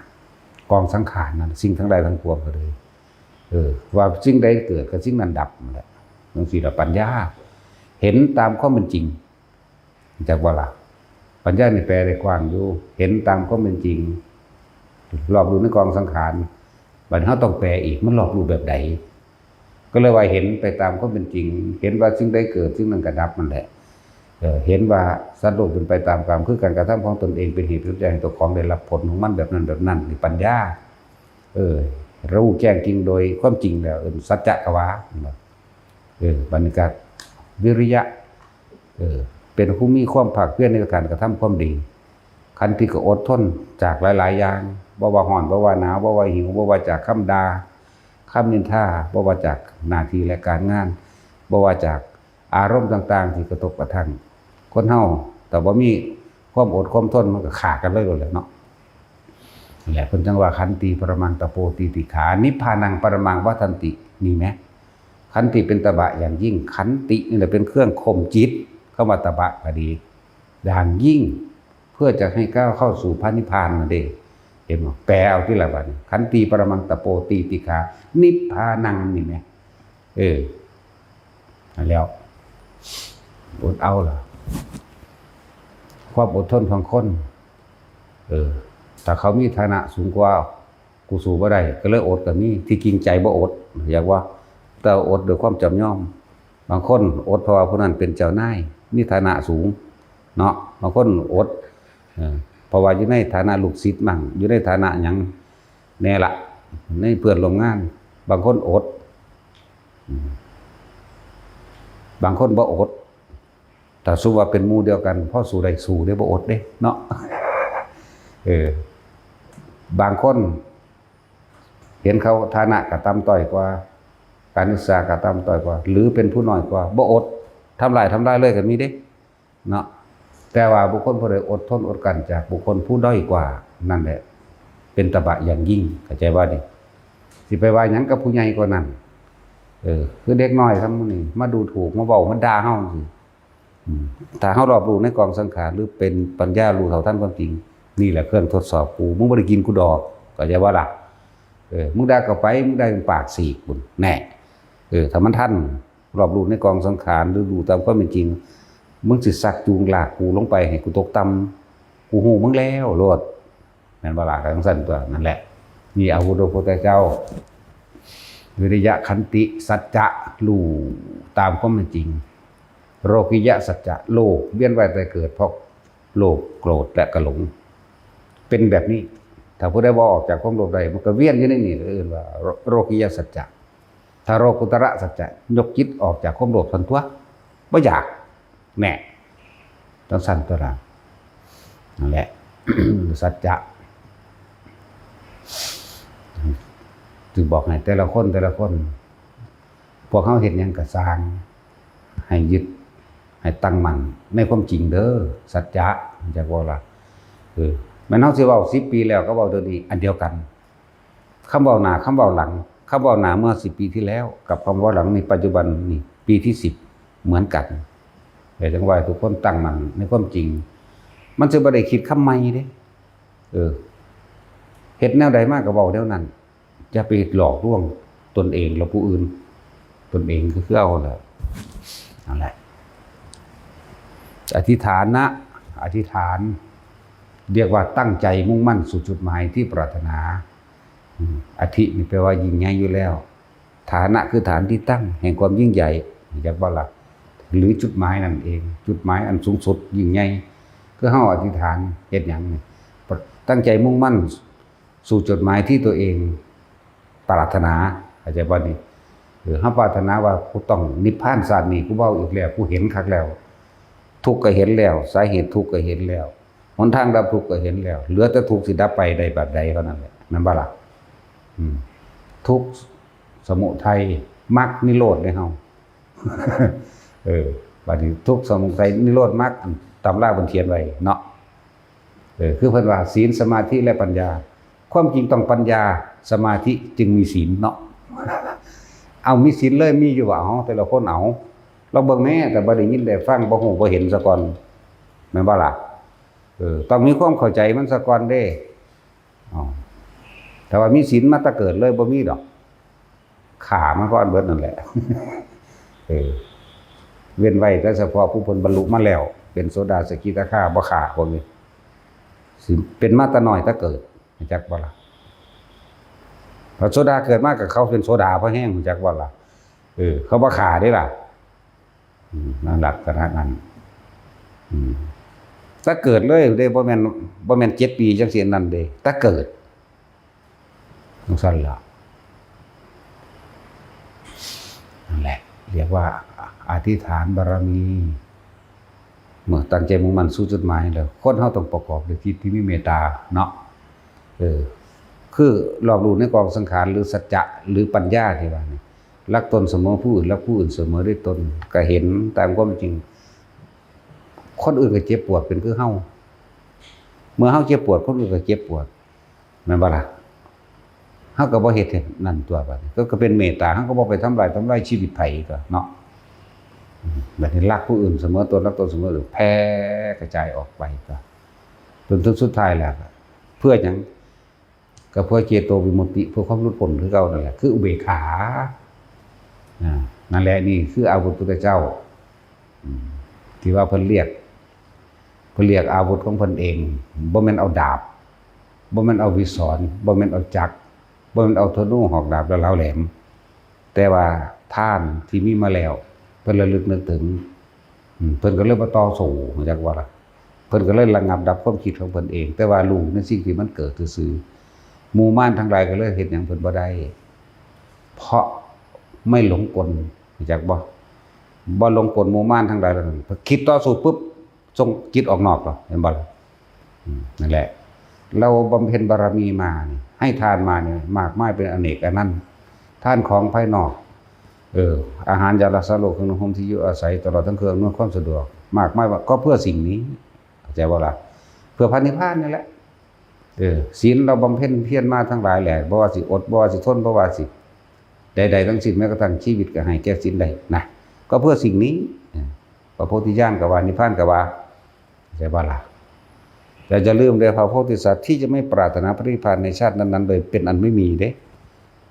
ກອງສັງຂານນັ້ນ ສິ່ງທັງຫຼາຍທັງປວງກໍເລີຍ ເອີ ວ່າສິ່ງໃດເກີດກໍສິ່ງນັ້ນດັບນັ້ນແຫຼະ. ຈັ່ງຊີ້ລະປັນຍາ ເຫັນຕາມຄວາມເປັນຈິງ ຮູ້ຈັກບໍ່ລະ? ປັນຍານີ້ແປໄດ້ກວ້າງຢູ່ ເຫັນຕາມຄວາມເປັນຈິງ ລອບຮູ້ໃນກອງສັງຂານ. ບັດນີ້ເຮົາຕ້ອງແປອີກ ມັນລອບຮູ້ແບບໃດ? ກໍເລີຍວ່າເຫັນໄປຕາມຄວາມເປັນຈິງ ເຫັນວ່າສິ່ງໃດເກີດ ສິ່ງນັ້ນກໍດັບນັ້ນແຫຼະ. ເອີ ເຫັນວ່າສັດໂລກເປັນໄປຕາມກາມ ຄືການກະທຳຂອງຕົນເອງເປັນເຫດເປັນປັດໄຈໃຫ້ຕົວຂອງໄດ້ຮັບຜົນຂອງມັນແບບນັ້ນແບບນັ້ນ ນີ້ປັນຍາ. ເອີ ຮູ້ແຈ້ງຈິງໂດຍຄວາມຈິງແລ້ວ ເອີ້ນສັດຈະກະວາ ເຫັນບໍ່? ເອີ ບັດນີ້ກໍວິລິຍະ ເອີ ເປັນຜູ້ມີຄວາມພາກພຽນໃນການກະທຳຄວາມດີ. ຂັນຕິກໍອົດທົນຈາກຫຼາຍໆຢ່າງ ບໍ່ວ່າຮ້ອນ ບໍ່ວ່າໜາວ ບໍ່ວ່າຫິວ ບໍ່ວ່າຈາກຄຳດ່າ ຄຳນິນທາ ບໍ່ວ່າຈາກໜ້າທີ່ ແລະ ການງານ ບໍ່ວ່າຈາກອາລົມຕ່າງໆທີ່ກະທົບກະທັ່ງ. ຄົນເຮົາຖ້າບໍ່ມີຄວາມອົດຄວາມທົນ ມັນກໍຂ້າກັນເລີຍໂລດແຫຼະເນາະ. ແຫຼະ ເພິ່ນຈັ່ງວ່າ ຂັນຕິປະລະມັງຕະໂປ ຕີຕິຂາ ນິບພານັງປະລະມັງວັດທັນຕິ ນີ້ແໝ. ຂັນຕິເປັນຕະບະຢ່າງຍິ່ງ ຂັນຕິນີ້ແຫຼະເປັນເຄື່ອງຂົ່ມຈິດ. ຄຳວ່າຕະບະກໍດີ ຢ່າງຍິ່ງ ເພື່ອຈະໃຫ້ກ້າວເຂົ້າສູ່ພະນິບພານນັ້ນເດ້. ເຫັນບໍ່? ແປເອົາຕິລະບາດນີ້ ຂັນຕິປະລະມັງຕະໂປ ຕີຕິຂາ ນິບພານັງ ນີ້ແໝ. ເອີ ນັ້ນແຫຼ້ວ ອົດເອົາລະ ຄວາມອົດທົນຂອງຄົນ. ເອີ ຖ້າເຂົາມີຖານະສູງກວ່າ ກູສູ້ບໍ່ໄດ້ ກໍເລີຍອົດກໍມີ. ທີ່ຈິງໃຈບໍ່ອົດ ຢາກວ່າ ແຕ່ອົດດ້ວຍຄວາມຈຳຍອມ. ບາງຄົນອົດເພາະວ່າຜູ້ນັ້ນເປັນເຈົ້ານາຍ ມີຖານະສູງເນາະ. ບາງຄົນອົດ ເອີ ເພາະວ່າຢູ່ໃນຖານະລູກສິດມັ້ງ ຢູ່ໃນຖານະຫຍັງແດ່ລະ ໃນເພື່ອນຮ່ວມງານ. ບາງຄົນອົດ ອືມ ບາງຄົນບໍ່ອົດ. ຖ້າສົມມຸດວ່າເປັນໝູ່ດຽວກັນ ພໍສູ້ໄດ້ສູ້ເດ້ ບໍ່ອົດເດ້ເນາະ. ເອີ ບາງຄົນເຫັນເຂົາຖານະກໍຕ່ຳຕ້ອຍກວ່າ ການສຶກສາກໍຕ່ຳຕ້ອຍກວ່າ ຫຼື ເປັນຜູ້ນ້ອຍກວ່າ ບໍ່ອົດ ທຳລາຍ ທຳລາຍເລີຍກໍມີເດ້ເນາະ. ແຕ່ວ່າບຸກຄົນຜູ້ໃດອົດທົນອົດກັ້ນຈາກບຸກຄົນຜູ້ດ້ອຍກວ່າ ນັ້ນແຫຼະເປັນຕະບະຢ່າງຍິ່ງ ເຂົ້າໃຈບໍ່ນີ້? ຊິໄປວ່າຫຍັງກັບຜູ້ໃຫຍ່ກວ່ານັ້ນ? ເອີ ຄືເດັກນ້ອຍຊຳນີ້ ມາດູຖູກ ມາເວົ້າ ມາດ່າເຮົາຈັ່ງຊີ້. ອືມ ຖ້າເຮົາລອບຮູ້ໃນກອງສັງຂານ ຫຼື ເປັນປັນຍາຮູ້ເທົ່າທັນຄວາມຈິງ ນີ້ແຫຼະເຄື່ອງທົດສອບກູ ມຶງບໍ່ໄດ້ກິນກູດອກ ເຂົ້າໃຈບໍ່ລະ? ເອີ ມຶງດ່າກໍໄປ ມຶງດ່າປາກສີກພຸ້ນແນ່. ເອີ ຖ້າມັນທັນ ລອບຮູ້ໃນກອງສັງຂານ ຫຼື ຮູ້ຕາມຄວາມເປັນຈິງ ມຶງຊິຊັກຈູງລາກກູລົງໄປໃຫ້ກູຕົກຕ່ຳ ກູຮູ້ມຶງແລ້ວໂລດ. ແມ່ນບໍ່ລະ? ກໍຈັ່ງຊັ້ນຕົວະ. ນັ້ນແຫຼະ ນີ້ອາວຸດຂອງພະພຸດທະເຈົ້າ ວິລິຍະ ຂັນຕິ ສັດຈະ ຮູ້ຕາມຄວາມເປັນຈິງ. ໂລກິຍະສັດຈະ ໂລກວຽນວ່າຍຕາຍເກີດເພາະໂລບ ໂກຣດ ແລະ ກະຫຼົງ ເປັນແບບນີ້. ຖ້າຜູ້ໃດບໍ່ອອກຈາກຄວາມໂລບໄດ້ ມັນກໍວຽນຢູ່ໃນນີ້ ເອີ້ນວ່າໂລ ໂລກິຍະສັດຈະ. ຖ້າໂລກຸດຕະລະສັດຈະ ຍົກຈິດອອກຈາກຄວາມໂລບຊັ້ນຕົວະ ບໍ່ຢາກ ແນ່ ຈັ່ງຊັ້ນຕົວະລະ. ນັ້ນແຫຼະ ສັດຈະ ຈຶ່ງບອກໃຫ້ແຕ່ລະຄົນ ແຕ່ລະຄົນ ພວກເຮົາເຮັດຫຍັງກໍຊ່າງ ໃຫ້ຍຶດ ໃຫ້ຕັ້ງໝັ້ນໃນຄວາມຈິງເດີ ສັດຈະ ຈັກບໍ່ລະ? ເອີ ແມ່ນເຮົາຊິເວົ້າສິບປີແລ້ວກັບເວົ້າດຽວນີ້ ອັນດຽວກັນ. ຄຳເວົ້າໜ້າ ຄຳເວົ້າຫຼັງ ຄຳເວົ້າໜ້າເມື່ອສິບປີທີ່ແລ້ວ ກັບຄຳເວົ້າຫຼັງໃນປັດຈຸບັນນີ້ ປີທີສິບ ເໝືອນກັນ. ແຕ່ຈັ່ງວ່າໃຫ້ທຸກຄົນຕັ້ງໝັ້ນໃນຄວາມຈິງ, ມັນຊິບໍ່ໄດ້ຄິດຄຳໃໝ່ເດ້. ເອີ ເຮັດແນວໃດມາກໍເວົ້າແນວນັ້ນ, ຢ່າໄປຫຼອກລວງຕົນເອງ ແລະ ຜູ້ອື່ນ, ຕົນເອງກໍຄືເຮົາແຫຼະ. ນັ້ນແຫຼະ ອະທິຖານນະ, ອະທິຖານ ຮຽກວ່າຕັ້ງໃຈມຸ່ງໝັ້ນສູ່ຈຸດໝາຍທີ່ປາດຖະໜາ. ອາທິນີ້ແປວ່າຍິ່ງໃຫຍ່ຢູ່ແລ້ວ, ຖານະຄືຖານທີ່ຕັ້ງແຫ່ງຄວາມຍິ່ງໃຫຍ່, ຮູ້ຈັກບໍ່ລະ? ຫຼືຈຸດໝາຍນັ້ນເອງ, ຈຸດໝາຍອັນສູງສຸດຍິ່ງໃຫຍ່. ຄືເຮົາອະທິຖານເຮັດຫຍັງນີ້? ຕັ້ງໃຈມຸ່ງໝັ້ນສູ່ຈຸດໝາຍທີ່ຕົວເອງປາດຖະໜາ, ເຂົ້າໃຈບໍ່ນີ້? ເອີ ເຮົາປາດຖະໜາວ່າ ກູຕ້ອງນິບພານຊາດນີ້, ກູເວົ້າອີກແລ້ວ, ກູເຫັນຄັກແລ້ວ, ທຸກກໍເຫັນແລ້ວ, ສາເຫດທຸກກໍເຫັນແລ້ວ, ຫົນທາງດັບທຸກກໍເຫັນແລ້ວ, ເຫຼືອແຕ່ທຸກຊິດັບໄປໄດ້ແບບໃດເທົ່ານັ້ນແຫຼະ, ແມ່ນບໍ່ລະ? ອືມ ທຸກ ສະມຸໄທ ມັກ ນິໂຣດໃນເຮົາ. ເອີ ບາດນີ້ທຸກ ສະມຸໄທ ນິໂຣດ ມັກ ຕຳລາເພິ່ນຂຽນໄວ້ເນາະ. ເອີ ຄືເພິ່ນວ່າ ສີນ ສະມາທິ ແລະ ປັນຍາ. ຄວາມຈິງຕ້ອງປັນຍາ ສະມາທິ ຈຶ່ງມີສີນເນາະ. ເອົາ ມີສີນເລີຍ ມີຢູ່ບໍ່? ເອົາ ແຕ່ລະຄົນ ເອົາ ລອງເບິ່ງແມ້, ແຕ່ບໍ່ໄດ້ຍິນໄດ້ຟັງ ບໍ່ຮູ້ບໍ່ເຫັນສາກ່ອນ ແມ່ນບໍ່ລະ? ເອີ ຕ້ອງມີຄວາມເຂົ້າໃຈມັນສາກ່ອນເດ້. ອໍ ຖ້າວ່າມີສິນມາແຕ່ເກີດເລີຍ ບໍ່ມີດອກ, ຂ້າມາກ່ອນເບິດນັ້ນແຫຼະ. ເອີ ເວັ້ນໄວ້ແຕ່ສະເພາະຜູ້ເພິ່ນບັນລຸມາແລ້ວ ເປັນໂສດາ ສະກິດາຄາ ບໍ່ຂ້າພວກນີ້. ສິເປັນມາແຕ່ນ້ອຍແຕ່ເກີດ ຮູ້ຈັກບໍ່ລະ? ພະໂສດາເກີດມາກໍເຂົາເປັນໂສດາພໍແຮງ ຮູ້ຈັກບໍ່ລະ? ເອີ ເຂົາບໍ່ຂ້າເດ້ລະ. ອືມ ນັ້ນລັກສະນະນັ້ນ ອືມ ແຕ່ເກີດເລີຍເດ້ ບໍ່ແມ່ນ ບໍ່ແມ່ນເຈັດປີຈັ່ງຊີ້ ອັນນັ້ນເດ້ ແຕ່ເກີດ ຈັ່ງຊັ້ນລະ. ນັ້ນແຫຼະ ຮຽກວ່າອະທິຖານບາລະມີ. ເມື່ອຕັ້ງໃຈມຸ່ງໝັ້ນສູ່ຈຸດໝາຍແລ້ວ ຄົນເຮົາຕ້ອງປະກອບດ້ວຍຈິດທີ່ມີເມດຕາເນາະ. ເອີ ຄືລອບຮູ້ໃນກອງສັງຂານ ຫຼື ສັດຈະ ຫຼື ປັນຍາທີ່ວ່ານີ້ ລັກຕົນສະເໝີຜູ້ອື່ນ, ລັກຜູ້ອື່ນສະເໝີດ້ວຍຕົນ, ກະເຫັນຕາມຄວາມເປັນຈິງ. ຄົນອື່ນກໍເຈັບປວດເປັນຄືເຮົາ, ເມື່ອເຮົາເຈັບປວດ ຄົນອື່ນກໍເຈັບປວດ ແມ່ນບໍ່ລະ? ເຮົາກໍບໍ່ເຮັດໃຫ້ນັ້ນຕົວະ ບາດນີ້ ກໍ ກໍເປັນເມດຕາ, ເຮົາກໍບໍ່ໄປທຳລາຍ ທຳລາຍຊີວິດໃຜຕົວະເນາະ. ອືມ ບາດນີ້ລັກຜູ້ອື່ນສະເໝີຕົນ, ລັກຕົນສະເໝີ ແຜ່ກະຈາຍອອກໄປຕົວະ ຈົນເຖິງສຸດທ້າຍແລ້ວ ເພື່ອຫຍັງ? ກໍເພື່ອເຈໂຕວິມຸດຕິ ເພື່ອຄວາມຫຼຸດພົ້ນຄືເກົ່ານັ້ນແຫຼະ ຄືອຸເບກຂາ. ອາ ນັ້ນແຫຼະ ນີ້ຄືອາວຸດພຸດທະເຈົ້າ ອືມ ທີ່ວ່າເພິ່ນລຽກ ເພິ່ນລຽກອາວຸດຂອງເພິ່ນເອງ ບໍ່ແມ່ນເອົາດາບ, ບໍ່ແມ່ນເອົາວິສອນ, ບໍ່ແມ່ນເອົາຈັກ, ບໍ່ແມ່ນເອົາທະນູ ຫອກດາບ ແລະ ເຫຼົ່າແຫຼມ, ແຕ່ວ່າທານທີ່ມີມາແລ້ວ ເພິ່ນລະລຶກນຶກເຖິງ. ອືມ ເພິ່ນກໍເລີຍບໍ່ຕໍ່ສູ້ ຮູ້ຈັກບໍ່ລະ? ເພິ່ນກໍເລີຍລະງັບດັບຄວາມຄິດຂອງເພິ່ນເອງ, ແຕ່ວ່າຮູ້ໃນສິ່ງທີ່ມັນເກີດຊື່ໆ. ໝູ່ມານທັງຫຼາຍກໍເລີຍເຮັດຫຍັງເພິ່ນບໍ່ໄດ້ ເພາະໄມ່ຫຼົງກົນ ຮູ້ຈັກບໍ່? ບໍ່ຫຼົງກົນໝູ່ມານທັງຫຼາຍເຫຼົ່ານັ້ນ, ຄິດຕໍ່ສູ້ປຶບ ສົ່ງຈິດອອກນອກແລ້ວ ເຫັນບໍ່ລະ? ອືມ ນັ້ນແຫຼະ ລາວບຳເພັນບາລະມີມານີ້ ໃຫ້ທານມານີ້ ມາກມາຍເປັນອະເນກອະນັນ. ທານຂອງພາຍນອກ ເອີ ອາຫານ ຢາລັກສາໂລກ ເຄື່ອງນຸ່ງຫົ່ມ ທີ່ຢູ່ອາໄສ ຕະຫຼອດທັງເຄື່ອງອຳນວຍຄວາມສະດວກ ມາກມາຍວ່າ ກໍເພື່ອສິ່ງນີ້ ເຂົ້າໃຈບໍ່ລະ? ເພື່ອພະນິບພານນີ້ແຫຼະ. ເອີ ສິນເຮົາບຳເພັນພຽນມາທັງຫຼາຍແຫຼະ ບໍ່ວ່າຊິອົດ ບໍ່ວ່າຊິທົນ ບໍ່ວ່າຊິໃດໆທັງສິ້ນ ແມ້ກະທັ້ງຊີວິດກໍໃຫ້ແກ່ສິນໄດ້ນະ ກໍເພື່ອສິ່ງນີ້. ເອີ ພະໂພທິຍານກໍວ່າ ນິບພານກໍວ່າ ເຂົ້າໃຈບໍ່ລະ? ແຕ່ຢ່າລືມເດີ້ ພະໂພທິສັດທີ່ຈະໄມ່ປາດຖະໜາພະນິບພານໃນຊາດນັ້ນໆເລີຍ ເປັນອັນໄມ່ມີເດ້.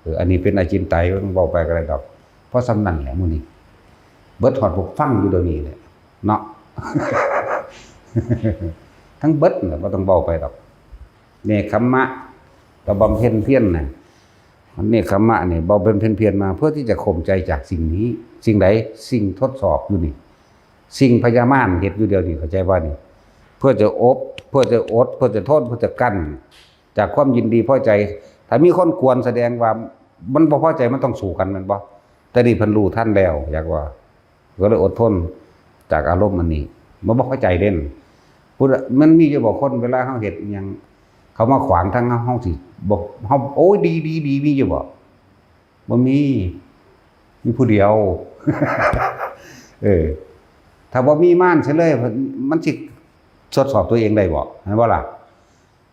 ເອີ ອັນນີ້ເປັນອະຈິນໄຕຍ ເວົ້າໄປກໍໄດ້ດອກ. ເພາະສ່ຳນັ້ນແຫຼະມື້ນີ້ ເບິດຮອດຜູ້ຟັງຢູ່ດຽວນີ້ແຫຼະເນາະ ທັງເບິດແຫຼະ ບໍ່ຕ້ອງເວົ້າໄປດອກ. ເນກຂຳມະ ກໍບຳເພັນພຽນນະ ເນກຂຳມະນີ້ ບຳເພັນພຽນມາເພື່ອທີ່ຈະຂົ່ມໃຈຈາກສິ່ງນີ້. ສິ່ງໃດ? ສິ່ງທົດສອບຢູ່ນີ້ ສິ່ງພະຍາມານເຮັດຢູ່ດຽວນີ້ ເຂົ້າໃຈບໍ່ນີ້? ເພື່ອຈະອົບ ເພື່ອຈະອົດ ເພື່ອຈະທົນ ເພື່ອຈະກັ້ນຈາກຄວາມຍິນດີພໍໃຈ. ຖ້າມີຄົນກວນ ສະແດງວ່າມັນບໍ່ພໍໃຈ ມັນຕ້ອງສູ້ກັນ ແມ່ນບໍ່? ແຕ່ນີ້ເພິ່ນຮູ້ທັນແລ້ວ ຢາກວ່າ ກໍເລີຍອົດທົນຈາກອາລົມອັນນີ້. ມັນບໍ່ເຂົ້າໃຈເດ້. ຜູ້ໃດ ມັນມີຢູ່ບໍ່ຄົນ ເວລາເຮົາເຮັດອີ່ຫຍັງ ເຂົາມາຂວາງທາງເຮົາ ເຮົາຊິບໍ່ ເຮົາ ໂອ້ຍ ດີໆໆ ມີຢູ່ບໍ່? ບໍ່ມີ ມີຜູ້ດຽວ. ເອີ ຖ້າບໍ່ມີມານໃສ່ເລີຍ ມັນຊິທົດສອບຕົວເອງໄດ້ບໍ່? ແມ່ນບໍ່ລະ?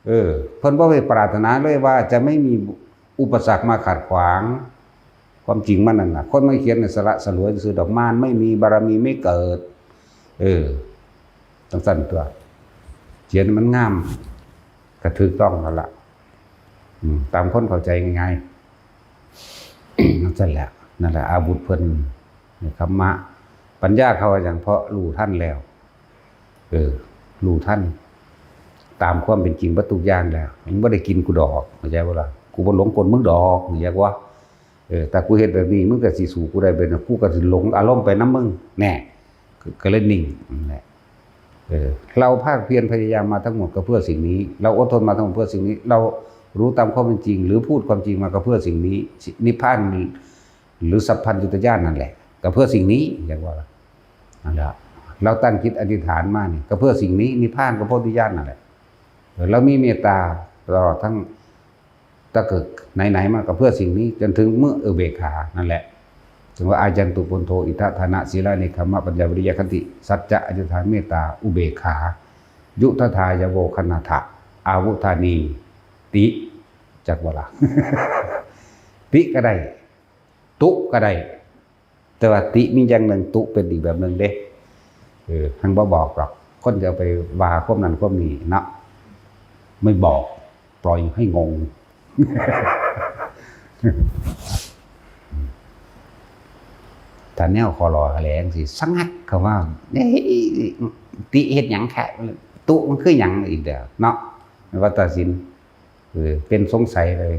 ເອີ ເພິ່ນບໍ່ໄດ້ປາດຖະໜາເລີຍວ່າຈະໄມ່ມີອຸປະສັກມາຂັດຂວາງ. ຄວາມຈິງມັນນັ້ນນະ ຄົນມາຂຽນໃນສະຫຼະສະຫຼວຍຊື່ດອກ ມານໄມ່ມີ ບາລະມີໄມ່ເກີດ. ເອີ ຈັ່ງຊັ້ນຕົວະ ຂຽນໃຫ້ມັນງາມ ກະຖືກຕ້ອງແລ້ວລະ ອືມ ຕາມຄົນເຂົ້າໃຈງ່າຍໆ ນັ້ນຊັ້ນແຫຼະ. ນັ້ນແຫຼະອາວຸດເພິ່ນ ຄຳມະ ປັນຍາເຂົາວ່າຫຍັງ? ເພາະຮູ້ທັນແລ້ວ ເອີ ຮູ້ທັນຕາມຄວາມເປັນຈິງເບິດທຸກຢ່າງແລ້ວ ມຶງບໍ່ໄດ້ກິນກູດອກ ເຂົ້າໃຈບໍ່ລະ? ກູບໍ່ຫຼົງກົ້ນມຶງດອກ ເຂົ້າໃຈບໍ່? ເອີ ຖ້າກູເຮັດແບບນີ້ ມຶງກະຊິສູ້ກູໄດ້ ເປັນຫຍັງ? ກູກະຊິຫຼົງອາລົມໄປນຳມຶງ ແນ່ ກະເລີຍນິ່ງ ນັ້ນແຫຼະ. ເອີ ເຮົາພາກພຽນພະຍາຍາມມາທັງໝົດກະເພື່ອສິ່ງນີ້ ເຮົາອົດທົນມາທັງໝົດເພື່ອສິ່ງນີ້ ເຮົາຮູ້ຕາມຄວາມເປັນຈິງ ຫຼື ພູດຄວາມຈິງມາກະເພື່ອສິ່ງນີ້ ນິບພານ ຫຼື ສັບພັນຍຸດຕະຍານນັ້ນແຫຼະ ກະເພື່ອສິ່ງນີ້ ຢາກວ່າ ນັ້ນແຫຼະ ເຮົາຕັ້ງຈິດອະທິຖານມານີ້ ກະເພື່ອສິ່ງນີ້ ນິບພານກະໂພທິຍານນັ້ນແຫຼະ. ເອີ ເຮົາມີເມດຕາຕະຫຼອດທັງ ຕະເກີດໄຫນໆມາກະເພື່ອສິ່ງນີ້ ຈົນເຖິງມື້ອຸເບກຂານັ້ນແຫຼະ. ເຖິງວ່າ ອາຍັນຕຸ ປຸນໂທ ອິດຖະທານະ ສີລາ ເນກຂະມະ ປັນຍາ ວິລິຍະ ຂັນຕິ ສັດຈະ ອະທິຖານ ເມດຕາ ອຸເບກຂາ ຍຸດທະທາ ຍະໂວ ຄະນາທະ ອາວຸທານີ ຕິ ຈັກບໍ່ລະ? ຕິກະໄດ້ ຕຸກະໄດ້ ແຕ່ວ່າຕິມີຢ່າງໜຶ່ງ ຕຸເປັນອີກແບບໜຶ່ງເດ້. ເອີ ຫັ້ນບໍ່ບອກດອກ ຄົນຈະເອົາໄປວ່າຄວາມນັ້ນຄວາມນີ້ເນາະ ໄມ່ບອກ ປ່ອຍໃຫ້ງົງ. ຖ້າແນວຂໍຫຼໍ່ແຫຼງຊິສະຫງັດເຂົ້າມາ ເອີ ຕິເຮັດຫຍັງຄະ? ຕຸມັນຄືຫຍັງອີກແລ້ວເນາະ? ແມ່ນວ່າຕາສິນ ເອີ ເປັນສົງໄສເລີຍ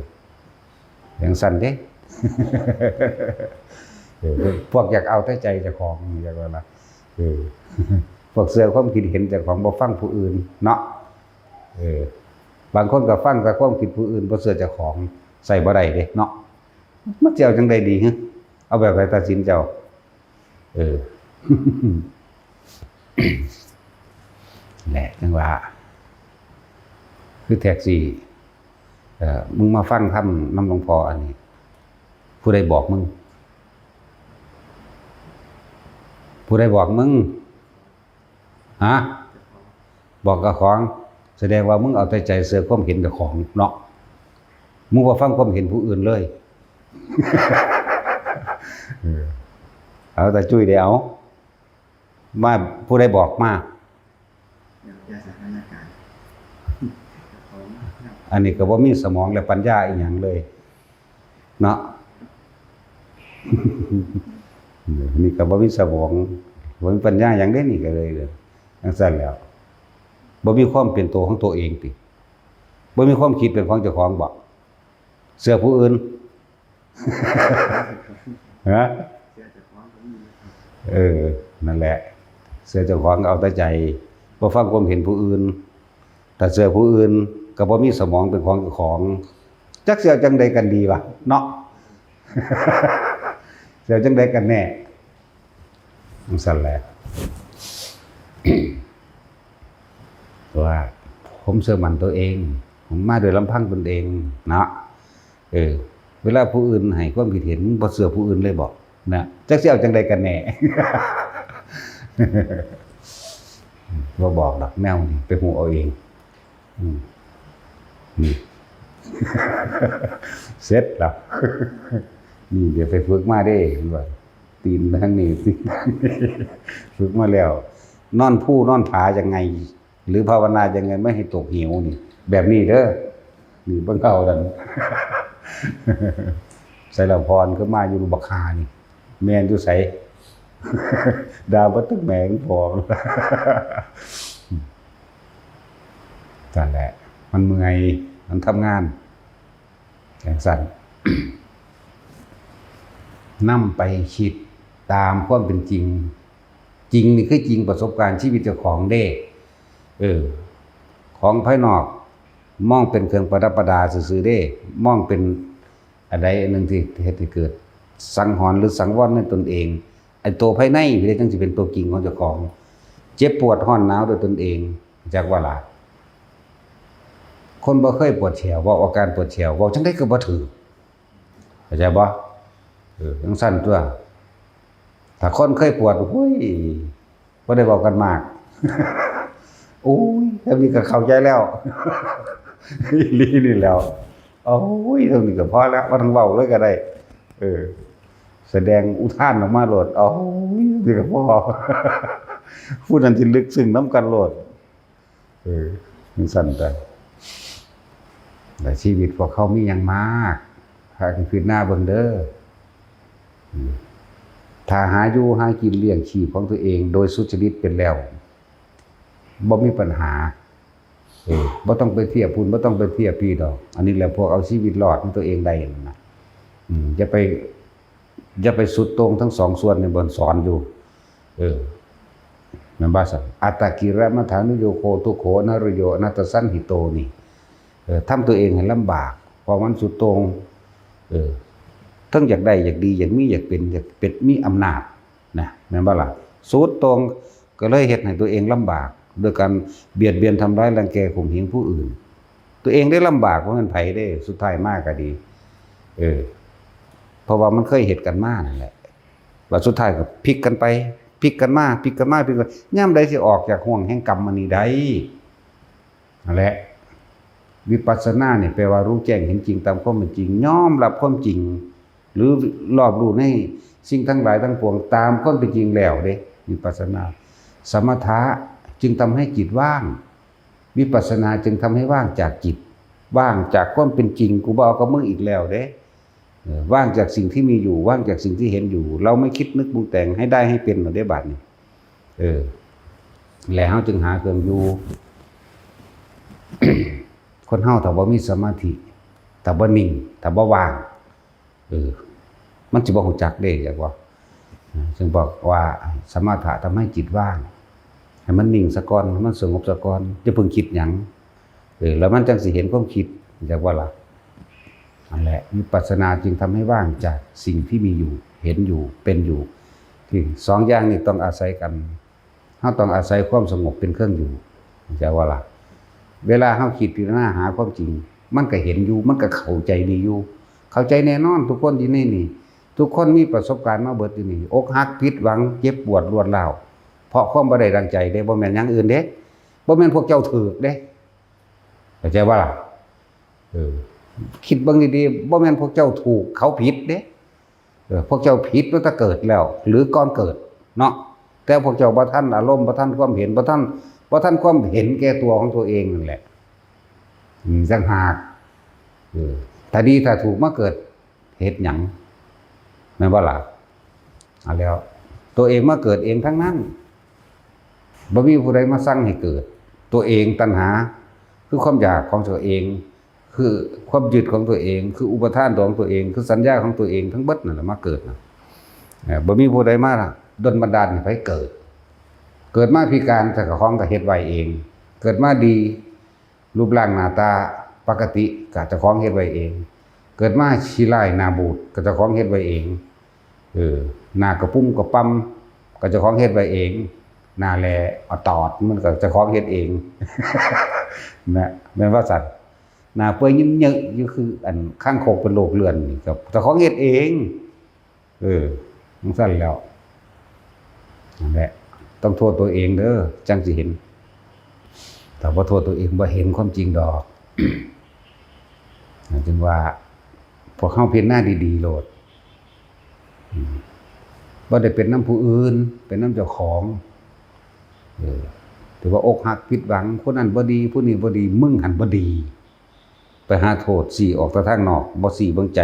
ຈັ່ງຊັ້ນເດ້. ເອີ ພວກຢາກເອົາແຕ່ໃຈເຈົ້າຂອງ ຢາກວ່າລະ ເອີ ພວກເຊື່ອຄວາມຄິດເຫັນເຈົ້າຂອງ ບໍ່ຟັງຜູ້ອື່ນເນາະ. ເອີ ບາງຄົນກະຟັງແຕ່ຄວາມຄິດຜູ້ອື່ນ ບໍ່ເຊື່ອເຈົ້າຂອງ ໃຊ້ບໍ່ໄດ້ເດ້ເນາະ. ມັນຊິເອົາຈັ່ງໃດດີຫື? ເອົາແບບໃດຕັດສິນເຈົ້າ? ເອີ ແຫຼະ ຈັ່ງວ່າ ຄືແທັກຊີ ເອີ ມຶງມາຟັງທຳນຳຫຼວງພໍ່ອັນນີ້ ຜູ້ໃດບອກມຶງ? ຜູ້ໃດບອກມຶງ? ຮະ? ບອກເຈົ້າຂອງ ສະແດງວ່າມຶງເອົາແຕ່ໃຈເຊື່ອຄວາມເຫັນເຈົ້າຂອງເນາະ ມຶງບໍ່ຟັງຄວາມເຫັນຜູ້ອື່ນເລີຍ. ເອີ ເອົາຕາຈຸ້ຍເດ້ ເອົາ ມາ ຜູ້ໃດບອກມາ? ອັນນີ້ກະບໍ່ມີສະໝອງ ແລະ ປັນຍາອີ່ຫຍັງເລີຍເນາະ. ນີ້ກະບໍ່ມີສະໝອງ ບໍ່ມີປັນຍາຫຍັງເດ້ ນີ້ກະເລີຍຈັ່ງຊັ້ນແຫຼະ. ບໍ່ມີຄວາມເປັນໂຕຂອງໂຕເອງຕິ? ບໍ່ມີຄວາມຄິດເປັນຂອງເຈົ້າຂອງບໍ? ເຊື່ອຜູ້ອື່ນ ຮະ? ເອີ ນັ້ນແຫຼະ ເຊື່ອເຈົ້າຂອງເອົາແຕ່ໃຈ ບໍ່ຟັງຄວາມເຫັນຜູ້ອື່ນ. ຖ້າເຊື່ອຜູ້ອື່ນກະບໍ່ມີສະໝອງເປັນຂອງເຈົ້າຂອງ ຈັກຊິເອົາຈັ່ງໃດກັນດີວະເນາະ? ຊິເອົາຈັ່ງໃດກັນແນ່? ຈັ່ງຊັ້ນແຫຼະ ວ່າ ຄວາມເຊື່ອໝັ້ນໂຕເອງ ມາດ້ວຍລຳພັງຕົນເອງເນາະ. ເອີ ເວລາຜູ້ອື່ນໃຫ້ຄວາມຄິດເຫັນ ບໍ່ເຊື່ອຜູ້ອື່ນເລີຍບໍ? ນະ ຈັກຊິເອົາຈັ່ງໃດກັນແນ່? ບໍ່ບອກດອກແນວນີ້ ໄປຮູ້ເອົາເອງ. ອືມ ນີ້ ເສັດລະ ນີ້ ດຽວໄປຝຶກມາເດ້ ເຫັນບໍ່? ຕີນທາງນີ້ ຕີນທາງນີ້ ຝຶກມາແລ້ວ ນອນພູນອນຜາຍັງໄງ ຫຼື ພາວະນາຍັງໄງ ບໍ່ໃຫ້ຕົກເຫວນີ້ ແບບນີ້ເດີ. ນີ້ເບິ່ງເອົານັ້ນ ໃສລະພອນຄືມາຢູ່ ບັກຫ່ານີ້ ແມ່ນຢູ່ໃສ? ດ່າເບິດທັງແມ່ທັງພໍ່ ຊັ້ນແຫຼະ ມັນເມື່ອຍ ມັນທຳງານ ຈັ່ງຊັ້ນ ນຳໄປຄິດຕາມຄວາມເປັນຈິງ. ຈິງນີ້ຄືຈິງປະສົບການຊີວິດເຈົ້າຂອງເດ້. ເອີ ຂອງພາຍນອກມອງເປັນເຄື່ອງປະດັບປະດາຊື່ໆເດ້ ມອງເປັນອັນໃດອັນໜຶ່ງທີ່ເຮັດໃຫ້ເກີດສັງຫອນ ຫຼື ສັງວອນໃນຕົນເອງ. ໄອ້ໂຕພາຍໃນນີ້ແຫຼະ ຈັ່ງຊິເປັນຕົວຈິງຂອງເຈົ້າຂອງ. ເຈັບປວດຮ້ອນໜາວດ້ວຍຕົນເອງ ຈັກວ່າລະ. ຄົນບໍ່ເຄີຍປວດແຂ້ວ ເວົ້າອາການປວດແຂ້ວ ເວົ້າຈັ່ງໃດກະບໍ່ຖືກ ເຂົ້າໃຈບໍ່? ເອີ ຈັ່ງຊັ້ນຕົວະ. ຖ້າຄົນເຄີຍປວດ ໂອ້ຍ ບໍ່ໄດ້ເວົ້າກັນມາກ ໂອ້ຍ ເທົ່ານີ້ກະເຂົ້າໃຈແລ້ວ ອີ່ຫຼີນີ້ແລ້ວ. ໂອ້ຍ ເທົ່ານີ້ກະພໍແລ້ວ ບໍ່ຕ້ອງເວົ້າເລີຍກະໄດ້. ເອີ ສະແດງອຸທານອອກມາໂລດ ເອົາ ນີ້ກໍພໍ ຜູ້ນັ້ນຊິລຶກຊຶ້ງນຳກັນໂລດ. ເອີ ຈັ່ງຊັ້ນໄປ ແລະ ຊີວິດພວກເຮົາມີຫຍັງມາກ ພາກັນພິຈາລະນາເບິ່ງເດີ. ອືມ ຖ້າຫາຢູ່ຫາກິນລ້ຽງຊີບຂອງຕົວເອງໂດຍສຸດຈະລິດເປັນແລ້ວ ບໍ່ມີບັນຫາ. ເອີ ບໍ່ຕ້ອງໄປທຽບພຸ້ນ ບໍ່ຕ້ອງໄປທຽບພີ້ດອກ. ອັນນີ້ແຫຼະພວກເອົາຊີວິດລອດຂອງຕົວເອງໄດ້ນັ້ນນະ. ອືມ ຢ່າໄປ ຢ່າໄປສຸດໂຕ່ງທັງສອງສ່ວນນີ້ ເພິ່ນສອນຢູ່. ເອີ ແມ່ນບໍ່ຊັ້ນ? ອັດຕະກິລະມັດຖານຸໂຍໂຄ ທຸກໂຂ ອະນາໂລໂຍ ອະນັດຕະສັນຫິໂຕ ນີ້. ເອີ ທຳຕົວເອງໃຫ້ລຳບາກ ເພາະມັນສຸດໂຕ່ງ. ເອີ ເຖິງຢາກໄດ້ ຢາກດີ ຢາກມີ ຢາກເປັນ ຢາກເປັນ ມີອຳນາດນະ ແມ່ນບໍ່ລະ? ສຸດໂຕ່ງ ກໍເລີຍເຮັດໃຫ້ຕົວເອງລຳບາກ ໂດຍການບຽດບຽນ ທຳລາຍ ລັງແກ ຂົ່ມເຫງຜູ້ອື່ນ. ຕົວເອງໄດ້ລຳບາກ ບໍ່ແມ່ນໃຜເດ້ ສຸດທ້າຍມາກໍດີ. ເອີ ເພາະວ່າມັນເຄີຍເຮັດກັນມານັ້ນແຫຼະ ບາດສຸດທ້າຍກໍພິກກັນໄປ ພິກກັນມາ ພິກກັນມາ ພິກກັນ ຍາມໃດຊິອອກຈາກຫ່ວງແຫ່ງກຳອັນນີ້ໄດ້? ນັ້ນແຫຼະ ວິປັດສະນານີ້ແປວ່າຮູ້ແຈ້ງເຫັນຈິງຕາມຄວາມເປັນຈິງ ຍອມຮັບຄວາມຈິງ ຫຼື ລອບຮູ້ໃນສິ່ງທັງຫຼາຍທັງປວງຕາມຄວາມເປັນຈິງແລ້ວເດ້ ວິປັດສະນາ. ສະມະຖະຈຶ່ງທຳໃຫ້ຈິດວ່າງ ວິປັດສະນາຈຶ່ງທຳໃຫ້ວ່າງຈາກຈິດ ວ່າງຈາກຄວາມເປັນຈິງ ກູບໍ່ເອົາກັບມຶງອີກແລ້ວເດ້. ເອີ ວ່າງຈາກສິ່ງທີ່ມີຢູ່ ວ່າງຈາກສິ່ງທີ່ເຫັນຢູ່ ເຮົາໄມ່ຄິດນຶກປຸງແຕ່ງໃຫ້ໄດ້ໃຫ້ເປັນແລ້ວເດ້ບາດນີ້. ເອີ ແລະເຮົາຈຶ່ງຫາເຄື່ອງຢູ່. ຄົນເຮົາຖ້າບໍ່ມີສະມາທິ ຖ້າບໍ່ນິ່ງ ຖ້າບໍ່ວ່າງ ເອີ ມັນຊິບໍ່ຮູ້ຈັກເດ້ ຈັກບໍ່? ເຊິ່ງບອກວ່າສະມະຖະທຳໃຫ້ຈິດວ່າງ ໃຫ້ມັນນິ່ງສາກ່ອນ ໃຫ້ມັນສະຫງົບສາກ່ອນ ຢ່າເພິ່ງຄິດຫຍັງ. ເອີ ແລ້ວມັນຈັ່ງຊິເຫັນຄວາມຄິດ ຈັກບໍ່ລະ? ນັ້ນແຫຼະ ວິປັດສະນາຈຶ່ງທຳໃຫ້ວ່າງຈາກສິ່ງທີ່ມີຢູ່ ເຫັນຢູ່ ເປັນຢູ່. ທີ່ສອງຢ່າງນີ້ຕ້ອງອາໄສກັນ. ເຮົາຕ້ອງອາໄສຄວາມສະຫງົບເປັນເຄື່ອງຢູ່ ເຈົ້າວ່າລະ? ເວລາເຮົາຄິດພິຈາລະນາຫາຄວາມຈິງ ມັນກໍເຫັນຢູ່ ມັນກໍເຂົ້າໃຈດີຢູ່ ເຂົ້າໃຈແນ່ນອນ. ທຸກຄົນຢູ່ໃນນີ້ ທຸກຄົນມີປະສົບການມາເບິດຢູ່ນີ້ ອົກຫັກ ຜິດຫວັງ ເຈັບປວດລວດຮ້າວ ເພາະຄວາມບໍ່ໄດ້ດັ່ງໃຈເດ້ ບໍ່ແມ່ນຫຍັງອື່ນເດ້ ບໍ່ແມ່ນພວກເຈົ້າຖືກເດ້ ເຂົ້າໃຈບໍ່ລະ? ເອີ ຄິດເບິ່ງດີໆ ບໍ່ແມ່ນພວກເຈົ້າຖືກ ເຂົາຜິດເດ້. ເອີ ພວກເຈົ້າຜິດຕັ້ງແຕ່ເກີດແລ້ວ ຫຼື ກ່ອນເກີດເນາະ ແຕ່ພວກເຈົ້າບໍ່ທັນອາລົມ ບໍ່ທັນຄວາມເຫັນ ບໍ່ທັນ ບໍ່ທັນຄວາມເຫັນແກ່ຕົວຂອງຕົວເອງນັ້ນແຫຼະ ອືມ ຕ່າງຫາກ. ເອີ ຖ້າດີຖ້າຖືກມາເກີດເຮັດຫຍັງ ແມ່ນບໍ່ລະ? ເອົາແລ້ວ ຕົວເອງມາເກີດເອງທັງນັ້ນ ບໍ່ມີຜູ້ໃດມາສັ່ງໃຫ້ເກີດ. ຕົວເອງ ຕັນຫາ ຄືຄວາມຢາກຂອງຕົວເອງ ຄືຄວາມຍຶດຂອງຕົວເອງ ຄືອຸປາທານຕົວຂອງຕົວເອງ ຄືສັນຍາຂອງຕົວເອງ ທັງເບິດນັ້ນແຫຼະມາເກີດນະ. ເອີ ບໍ່ມີຜູ້ໃດມາດົນບັນດານໃຫ້ໃຜເກີດ. ເກີດມາພິການ ເຈົ້າຂອງກໍເຮັດໄວ້ເອງ ເກີດມາດີ ຮູບຮ່າງໜ້າຕາປົກກະຕິ ກໍເຈົ້າຂອງເຮັດໄວ້ເອງ ເກີດມາຂີ້ຮ້າຍໜ້າບູດ ກໍເຈົ້າຂອງເຮັດໄວ້ເອງ. ເອີ ໜ້າກະປຸ້ມກະປຳ ກໍເຈົ້າຂອງເຮັດໄວ້ເອງ ໜ້າແຫຼ້ອະຕອດ ມັນກໍເຈົ້າຂອງເຮັດເອງນະ ແມ່ນວ່າຊັ້ນ. ໜ້າເປື່ອຍເຍີ້ນເຍີ້ນຢູ່ຄືອັນຄາງຄົກເປັນໂລກເລື່ອນນີ້ ກໍເຈົ້າຂອງເຮັດເອງ. ເອີ ຈັ່ງຊັ້ນແຫຼ້ວ ນັ້ນແຫຼະ ຕ້ອງໂທດຕົວເອງເດີ ຈັ່ງຊິເຫັນ. ຖ້າບໍ່ໂທດຕົວເອງ ບໍ່ເຫັນຄວາມຈິງດອກ. ຈັ່ງວ່າ ພວກເຮົາພິຈາລະນາດີໆໂລດ ອືມ ບໍ່ໄດ້ເປັນນຳຜູ້ອື່ນ ເປັນນຳເຈົ້າຂອງ. ເອີ ຖືວ່າອົກຫັກຜິດຫວັງ ຄົນນັ້ນບໍ່ດີ ຜູ້ນີ້ບໍ່ດີ ມຶງຫັ້ນບໍ່ດີ. ໄປຫາໂທດ ຊີ້ອອກແຕ່ທາງນອກ ບໍ່ຊີ້ເບິ່ງໃຈ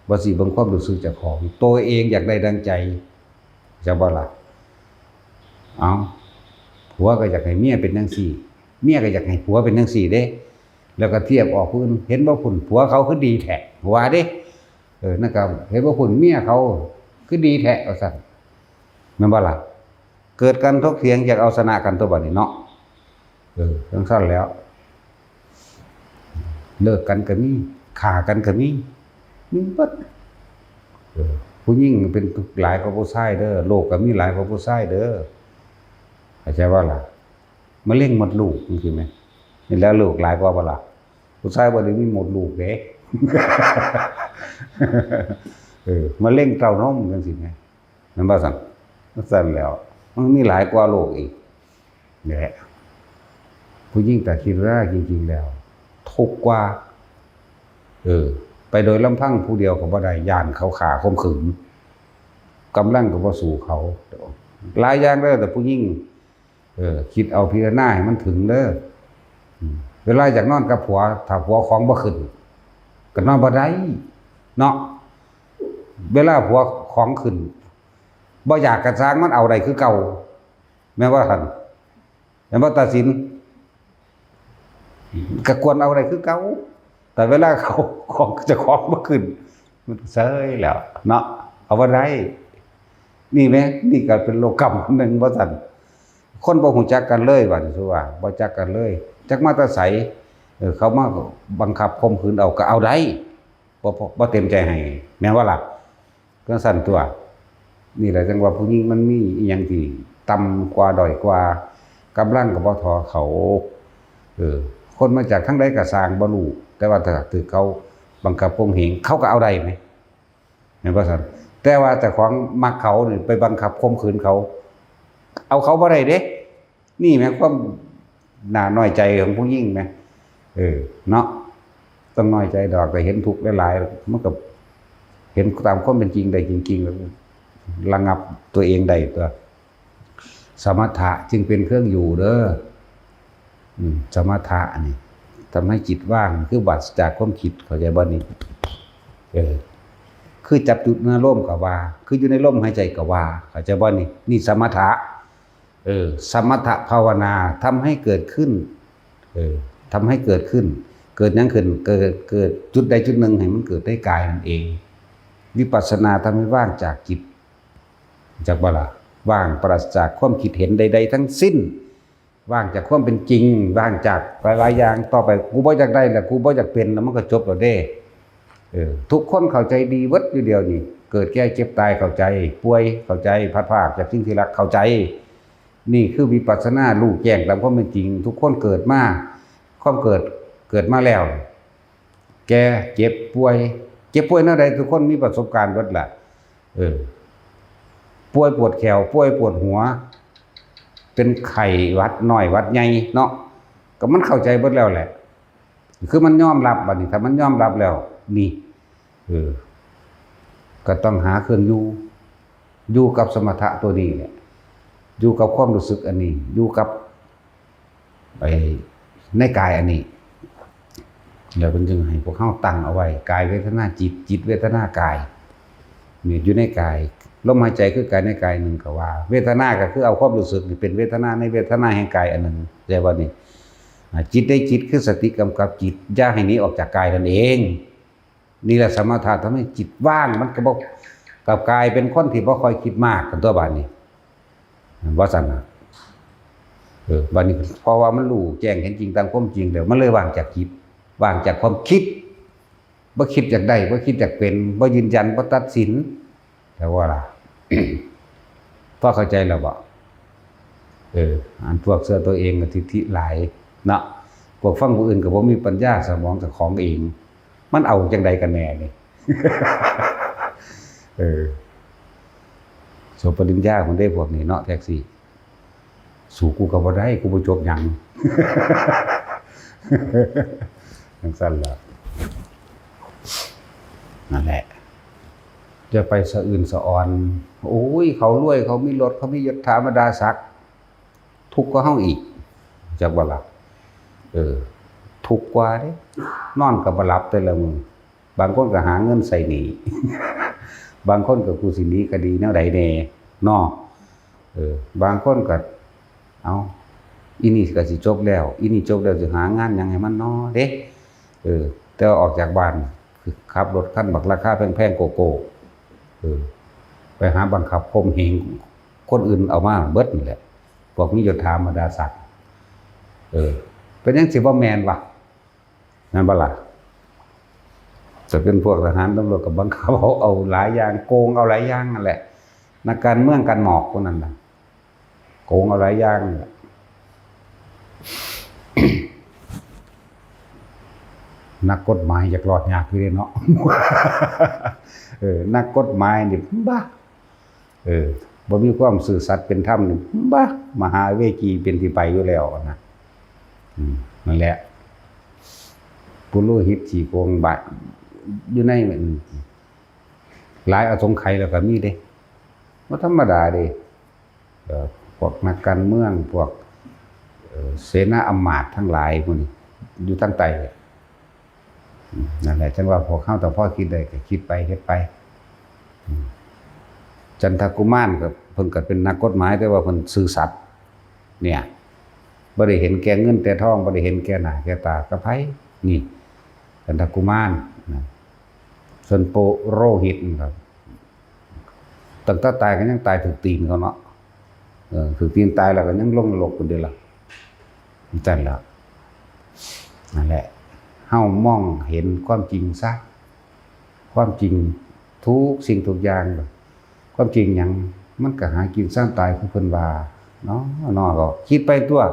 ບໍ່ຊີ້ເບິ່ງຄວາມຮູ້ສຶກເຈົ້າຂອງ. ໂຕເອງຢາກໄດ້ດັ່ງໃຈ ເຈົ້າບໍ່ລະ? ເອົ້າ ຜົວກໍຢາກໃຫ້ເມຍເປັນຈັ່ງຊີ້ ເມຍກໍຢາກໃຫ້ຜົວເປັນຈັ່ງຊີ້ເດ້ ແລ້ວກໍທຽບອອກຜູ້ອື່ນ ເຫັນບໍ່ພຸ້ນ ຜົວເຂົາຄືດີແທ້ ວ່າເດ້. ເອີ ນັ້ນກໍເຫັນບໍ່ພຸ້ນ ເມຍເຂົາຄືດີແທ້ ວ່າຊັ້ນ ແມ່ນບໍ່ລະ? ເກີດການຖົກຖຽງ ຢາກເອົາຊະນະກັນຕົວະບາດນີ້ເນາະ. ເອີ ຈັ່ງຊັ້ນແຫຼ້ວ ເລີກກັນກໍມີ ຂ້າກັນກໍມີ ມີເບິດ. ເອີ ຜູ້ຍິງເປັນທຸກຫຼາຍກວ່າຜູ້ຊາຍເດີ ໂລກກໍມີຫຼາຍກວ່າຜູ້ຊາຍເດີ ເຂົ້າໃຈບໍ່ລະ? ມະເຮັງມົດລູກຈັ່ງຊີ້ແມ່ນ ນີ້ແຫຼະໂລກຫຼາຍກວ່າບໍ່ລະ? ຜູ້ຊາຍບໍ່ໄດ້ມີມົດລູກເດ້. ເອີ ມະເຮັງເຕົ້ານົມຈັ່ງຊີ້ແມ່ນ ແມ່ນບໍ່ຊັ້ນ? ຈັ່ງຊັ້ນແຫຼ້ວ ມັນມີຫຼາຍກວ່າໂລກອີກແຫຼະ. ຜູ້ຍິງຕາຄີລາ ຈິງໆແລ້ວ ທຸກກວ່າ. ເອີ ໄປໂດຍລຳພັງຜູ້ດຽວກໍບໍ່ໄດ້ ຢ້ານເຂົາຂ້າຂົ່ມຂືນ. ກຳລັງກໍບໍ່ສູ້ເຂົາ. ຫຼາຍຢ່າງເດີ ແຕ່ຜູ້ຍິງ ເອີ ຄິດເອົາພິຈາລະນາໃຫ້ມັນເຖິງເດີ. ເວລາຢາກນອນກັບຜົວ ຖ້າຜົວຂອງບໍ່ຂຶ້ນ ກໍນອນບໍ່ໄດ້ເນາະ. ເວລາຜົວຂອງຂຶ້ນ ບໍ່ຢາກກະຊ່າງ ມັນເອົາໄດ້ຄືເກົ່າ ແມ່ນບໍ່ທ່ານ? ແມ່ນບໍ່ຕາສິນ? ກະກວນເອົາໄດ້ຄືເກົ່າ ແຕ່ເວລາເຂົາຂອງ ເຈົ້າຂອງບໍ່ຂຶ້ນ ມັນເຊີຍແລ້ວເນາະ ເອົາບໍ່ໄດ້. ນີ້ແໝ່ ນີ້ກໍເປັນໂລກກຳອັນໜຶ່ງວ່າຊັ້ນ. ຄົນບໍ່ຮູ້ຈັກກັນເລີຍ ບາດນີ້ ຖືວ່າບໍ່ຈັກກັນເລີຍ ຈັກມາແຕ່ໃສ. ເອີ ເຂົາມາບັງຄັບຂົ່ມຂືນເອົາ ກໍເອົາໄດ້ ບໍ່ ບໍ່ເຕັມໃຈໃຫ້ ແມ່ນບໍ່ລະ? ຈັ່ງຊັ້ນຕົວະ. ນີ້ແຫຼະ ຈັ່ງວ່າຜູ້ຍິງມັນມີອີ່ຫຍັງທີ່ຕ່ຳກວ່າ ດ້ອຍກວ່າ ກຳລັງກໍບໍ່ທໍ່ເຂົາ. ເອີ ຄົນມາຈາກທາງໃດກໍຊ່າງ ບໍ່ຮູ້ ແຕ່ວ່າຖ້າຖືກເຂົາບັງຄັບຂົ່ມເຫງ ເຂົາກໍເອົາໄດ້ແໝ່ ແມ່ນບໍ່ຊັ້ນ? ແຕ່ວ່າເຈົ້າຂອງມັກເຂົານີ້ ໄປບັງຄັບຂົ່ມຂືນເຂົາ ເອົາເຂົາບໍ່ໄດ້ເດ້. ນີ້ແມ່ນຄວາມໜ້ານ້ອຍໃຈຂອງຜູ້ຍິງແມ່ ເອີ ເນາະ. ຕ້ອງນ້ອຍໃຈດອກ ໄດ້ເຫັນທຸກຫຼາຍໆ ມັນກໍເຫັນຕາມຄວາມເປັນຈິງໄດ້ຈິງໆ ລະງັບຕົວເອງໄດ້ຕົວະ. ສະມະຖະຈຶ່ງເປັນເຄື່ອງຢູ່ເດີ. ອືມ ສະມະຖະນີ້ທຳໃຫ້ຈິດວ່າງ ຄືປາສະຈາກຄວາມຄິດ ເຂົ້າໃຈບໍ່ນີ້? ເອີ ຄືຈັບຈຸດໃນລົມກໍວ່າ ຄືຢູ່ໃນລົມຫາຍໃຈກໍວ່າ ເຂົ້າໃຈບໍ່ນີ້? ນີ້ສະມະຖະ. ເອີ ສະມະຖະພາວະນາທຳໃຫ້ເກີດຂຶ້ນ ເອີ ທຳໃຫ້ເກີດຂຶ້ນ ເກີດຫຍັງຂຶ້ນ? ເກີດ ເກີດຈຸດໃດຈຸດໜຶ່ງໃຫ້ມັນເກີດໃນກາຍນັ້ນເອງ. ວິປັດສະນາທຳໃຫ້ວ່າງຈາກຈິດ ຈັກບໍ່ລະ? ວ່າງປາສະຈາກຄວາມຄິດເຫັນໃດໆທັງສິ້ນ ວ່າງຈາກຄວາມເປັນຈິງ ວ່າງຈາກຫຼາຍໆຢ່າງ. ຕໍ່ໄປກູບໍ່ຢາກໄດ້ລະ ກູບໍ່ຢາກເປັນລະ ມັນກໍຈົບແລ້ວເດ້. ເອີ ທຸກຄົນເຂົ້າໃຈດີເບິດຢູ່ດຽວນີ້ ເກີດແກ່ເຈັບຕາຍເຂົ້າໃຈ ປ່ວຍເຂົ້າໃຈ ພັດພາກຈາກສິ່ງທີ່ຮັກເຂົ້າໃຈ. ນີ້ຄືວິປັດສະນາ ຮູ້ແຈ້ງຕາມຄວາມເປັນຈິງ. ທຸກຄົນເກີດມາ ຄວາມເກີດ ເກີດມາແລ້ວ ແກ່ ເຈັບ ປ່ວຍ. ເຈັບປ່ວຍແນວໃດ ທຸກຄົນມີປະສົບການເບິດລະ. ເອີ ປ່ວຍປວດແຂ້ວ ປ່ວຍປວດຫົວ ເປັນໄຂ້ຫວັດນ້ອຍຫວັດໃຫຍ່ເນາະ ກໍມັນເຂົ້າໃຈເບິດແລ້ວແຫຼະ. ຄືມັນຍອມຮັບ ບັດນີ້ ຖ້າມັນຍອມຮັບແລ້ວ ນີ້ ເອີ ກໍຕ້ອງຫາເຄື່ອງຢູ່ ຢູ່ກັບສະມະຖະຕົວນີ້ແຫຼະ ຢູ່ກັບຄວາມຮູ້ສຶກອັນນີ້ ຢູ່ກັບ ໄປໃນກາຍອັນນີ້ ແລ້ວເພິ່ນຈຶ່ງໃຫ້ພວກເຮົາຕັ້ງເອົາໄວ້ ກາຍເວທະນາຈິດ ຈິດເວທະນາກາຍ ນີ້ຢູ່ໃນກາຍ. ລົມຫາຍໃຈຄືກາຍໃນກາຍໜຶ່ງ ກໍວ່າເວທະນາກໍຄືເອົາຄວາມຮູ້ສຶກນີ້ເປັນເວທະນາໃນເວທະນາແຫ່ງກາຍອັນໜຶ່ງ ແຕ່ວ່ານີ້ ອາ ຈິດໃນຈິດ ຄືສະຕິກຳກັບຈິດ ຢ່າໃຫ້ໜີອອກຈາກກາຍນັ້ນເອງ. ນີ້ແຫຼະສະມະຖະທຳໃຫ້ຈິດວ່າງ ມັນກໍບໍ່ ກໍກາຍເປັນຄົນທີ່ບໍ່ຄ່ອຍຄິດມາກກັນຕົວະບາດນີ້ ວ່າຊັ້ນນະ. ເອີ ບາດນີ້ເພາະວ່າມັນຮູ້ແຈ້ງເຫັນຈິງຕາມຄວາມຈິງແລ້ວ ມັນເລີຍວ່າງຈາກຈິດ ວ່າງຈາກຄວາມຄິດ ບໍ່ຄິດຢາກໄດ້ ບໍ່ຄິດຢາກເປັນ ບໍ່ຢືນຢັນ ບໍ່ຕັດສິນ ແລ້ວວ່າລະ ພໍເຂົ້າໃຈແລ້ວບໍ່? ເອີ ອັນພວກເຊື່ອຕົວເອງກໍທິດຖິຫຼາຍເນາະ ພວກຟັງຜູ້ອື່ນກໍບໍ່ມີປັນຍາ ສະໝອງເຈົ້າຂອງເອງ ມັນເອົາຈັ່ງໃດກັນແນ່ນີ້? ເອີ ຈົບປະລິນຍາພຸ້ນເດ້ພວກນີ້ເນາະ ແທັກຊີ. ສູ້ກູກໍບໍ່ໄດ້ ກູບໍ່ຈົບຫຍັງ ຈັ່ງຊັ້ນລະ. ນັ້ນແຫຼະ ຢ່າໄປສະອື່ນສະອອນ ໂອ້ຍ ເຂົາລວຍ ເຂົາມີລົດ ເຂົາມີຍົດຖາບັນດາສັກ ທຸກກວ່າເຮົາອີກ ຈັກບໍ່ລະ? ເອີ ທຸກກວ່າເດ້ ນອນກໍບໍ່ຫຼັບແຕ່ລະມື້. ບາງຄົນກໍຫາເງິນໃຊ້ໜີ້ ບາງຄົນກໍກູຊິໜີຄະດີແນວໃດແດ່ເນາະ. ເອີ ບາງຄົນກໍ ເອົ້າ ອີນີ້ກໍຊິຈົບແລ້ວ ອີນີ້ຈົບແລ້ວຊິຫາງານຫຍັງໃຫ້ມັນນໍເດ້. ເອີ ແຕ່ວ່າອອກຈາກບ້ານ ຂັບລົດຄັນບັກລາຄາແພງໆໂກ້ໆ ເອີ ໄປຫາບັງຄັບຂົ່ມເຫງຄົນອື່ນເອົາມາເບິດນັ້ນແຫຼະ ພວກມີຍົດຖາບັນດາສັກ. ເອີ ເປັນຫຍັງຊິບໍ່ແມ່ນວະ? ແມ່ນບໍ່ລະ? ຈະເປັນພວກທະຫານຕຳຫຼວດກໍບັງຄັບເອົາ ເອົາຫຼາຍຢ່າງ ໂກງເອົາຫຼາຍຢ່າງນັ້ນແຫຼະ ນັກການເມືອງການໝອກພວກນັ້ນນະ ໂກງເອົາຫຼາຍຢ່າງນັ້ນແຫຼະ. ນັກກົດໝາຍຢາກລອດຍາກຢູ່ເດ້ເນາະ ເອີ ນັກກົດໝາຍນີ້ ບາ ເອີ ບໍ່ມີຄວາມຊື່ສັດເປັນທຳນີ້ ບາ ມະຫາເວຈີເປັນທີ່ໄປຢູ່ແລ້ວນະ. ອືມ ນັ້ນແຫຼະ ປຸໂລຫິດຂີ້ໂກງບາດ ຢູ່ໃນ ຫຼາຍອະສົງໄຂແລ້ວກໍມີເດ້ ບໍ່ທຳມະດາເດ້ ເອີ ພວກນັກການເມືອງ ພວກ ເອີ ເສນາອຳມາດທັງຫຼາຍພວກນີ້ຢູ່ທາງໃຕ້. ນັ້ນແຫຼະ ຈັ່ງວ່າພວກເຮົາຕ້ອງພໍຄິດໄດ້ກໍຄິດໄປ ເຮັດໄປ. ອືມ ຈັນທະກຸມານກໍ ເພິ່ນກໍເປັນນັກກົດໝາຍ ແຕ່ວ່າເພິ່ນຊື່ສັດ ເນຍ ບໍ່ໄດ້ເຫັນແກ່ເງິນແຕ່ທອງ ບໍ່ໄດ້ເຫັນແກ່ໜ້າແກ່ຕາກັບໃຜ. ນີ້ ຈັນທະກຸມານນະ ສ່ວນໂປໂຣຫິດນີ້ກໍ ຕັ້ງແຕ່ຕາຍກໍຍັງຕາຍຖືກຕີນເຂົາເນາະ. ເອີ ຖືກຕີນຕາຍແລ້ວກໍຍັງລົງນະລົກພຸ້ນເດ້ລະ. ຈັ່ງຊັ້ນລະ ນັ້ນແຫຼະ ເຮົາມອງເຫັນຄວາມຈິງຊະ ຄວາມຈິງທຸກສິ່ງທຸກຢ່າງ. ຄວາມຈິງຫຍັງ? ມັນກໍຫາກິນຊ່າງຕາຍ ຄືເພິ່ນວ່າເນາະ ເນາະ ກໍຄິດໄປຕົວະ.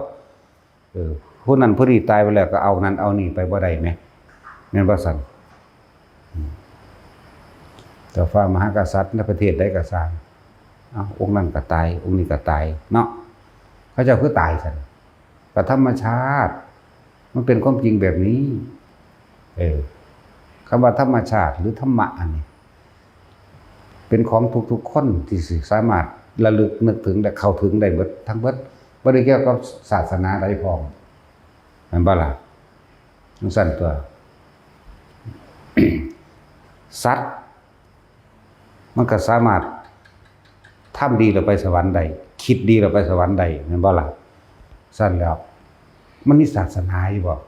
ເອີ ຜູ້ນັ້ນຜູ້ນີ້ຕາຍໄປແລ້ວ ກໍເອົານັ້ນເອົານີ້ໄປບໍ່ໄດ້ແມະ ແມ່ນບໍ່ຊັ້ນ? ອືມ ເຈົ້າຟ້າມະຫາກະສັດໃນປະເທດໃດກໍຊ່າງ ເອົາ ອົງນັ້ນກໍຕາຍ ອົງນີ້ກໍຕາຍເນາະ. ເຂົາເຈົ້າຄືຕາຍຊັ້ນ? ກໍທຳມະຊາດ ມັນເປັນຄວາມຈິງແບບນີ້. ເອີ ຄຳວ່າທຳມະຊາດ ຫຼື ທຳມະອັນນີ້ ເປັນຂອງທຸກໆຄົນທີ່ຊິສາມາດລະລຶກນຶກເຖິງ ແລະ ເຂົ້າເຖິງໄດ້ເບິດທັງເບິດ ບໍ່ໄດ້ກ່ຽວກັບສາສະໜາໃດພ້ອມ ແມ່ນບໍ່ລະ? ຈັ່ງຊັ້ນຕົວະ ສັດ ມັນກໍສາມາດທຳດີແລ້ວໄປສະຫວັນໄດ້ ຄິດດີແລ້ວໄປສະຫວັນໄດ້ ແມ່ນບໍ່ລະ? ຊັ້ນແລ້ວ ມັນມີສາສະໜາຢູ່ບໍ່?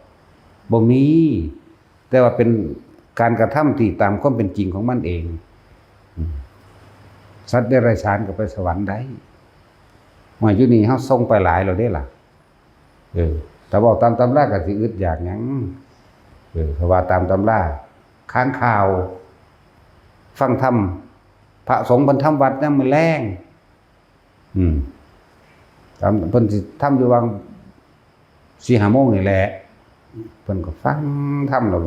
ບໍ່ມີ. ແຕ່ວ່າເປັນການກະທຳທີ່ຕາມຄວາມເປັນຈິງຂອງມັນເອງ. ອືມ ສັດເດຍລະສານກໍໄປສະຫວັນໄດ້. ວ່າຢູ່ນີ້ເຮົາສົ່ງໄປຫຼາຍແລ້ວເດ້ລະ. ເອີ ຖ້າເວົ້າຕາມຕຳລາກໍຊິອຶດຢາກຫຍັງ? ເອີ ຖ້າວ່າຕາມຕຳລາ ຄ້າງຄາວ ຟັງທຳ ພະສົງເພິ່ນທຳວັດຍາມມື້ແລງ. ອືມ ຕາມ ເພິ່ນຊິທຳຢູ່ຫວ່າງສີ່ຫ້າໂມງນີ້ແຫຼະ ເພິ່ນກໍຟັງທຳແລ້ວ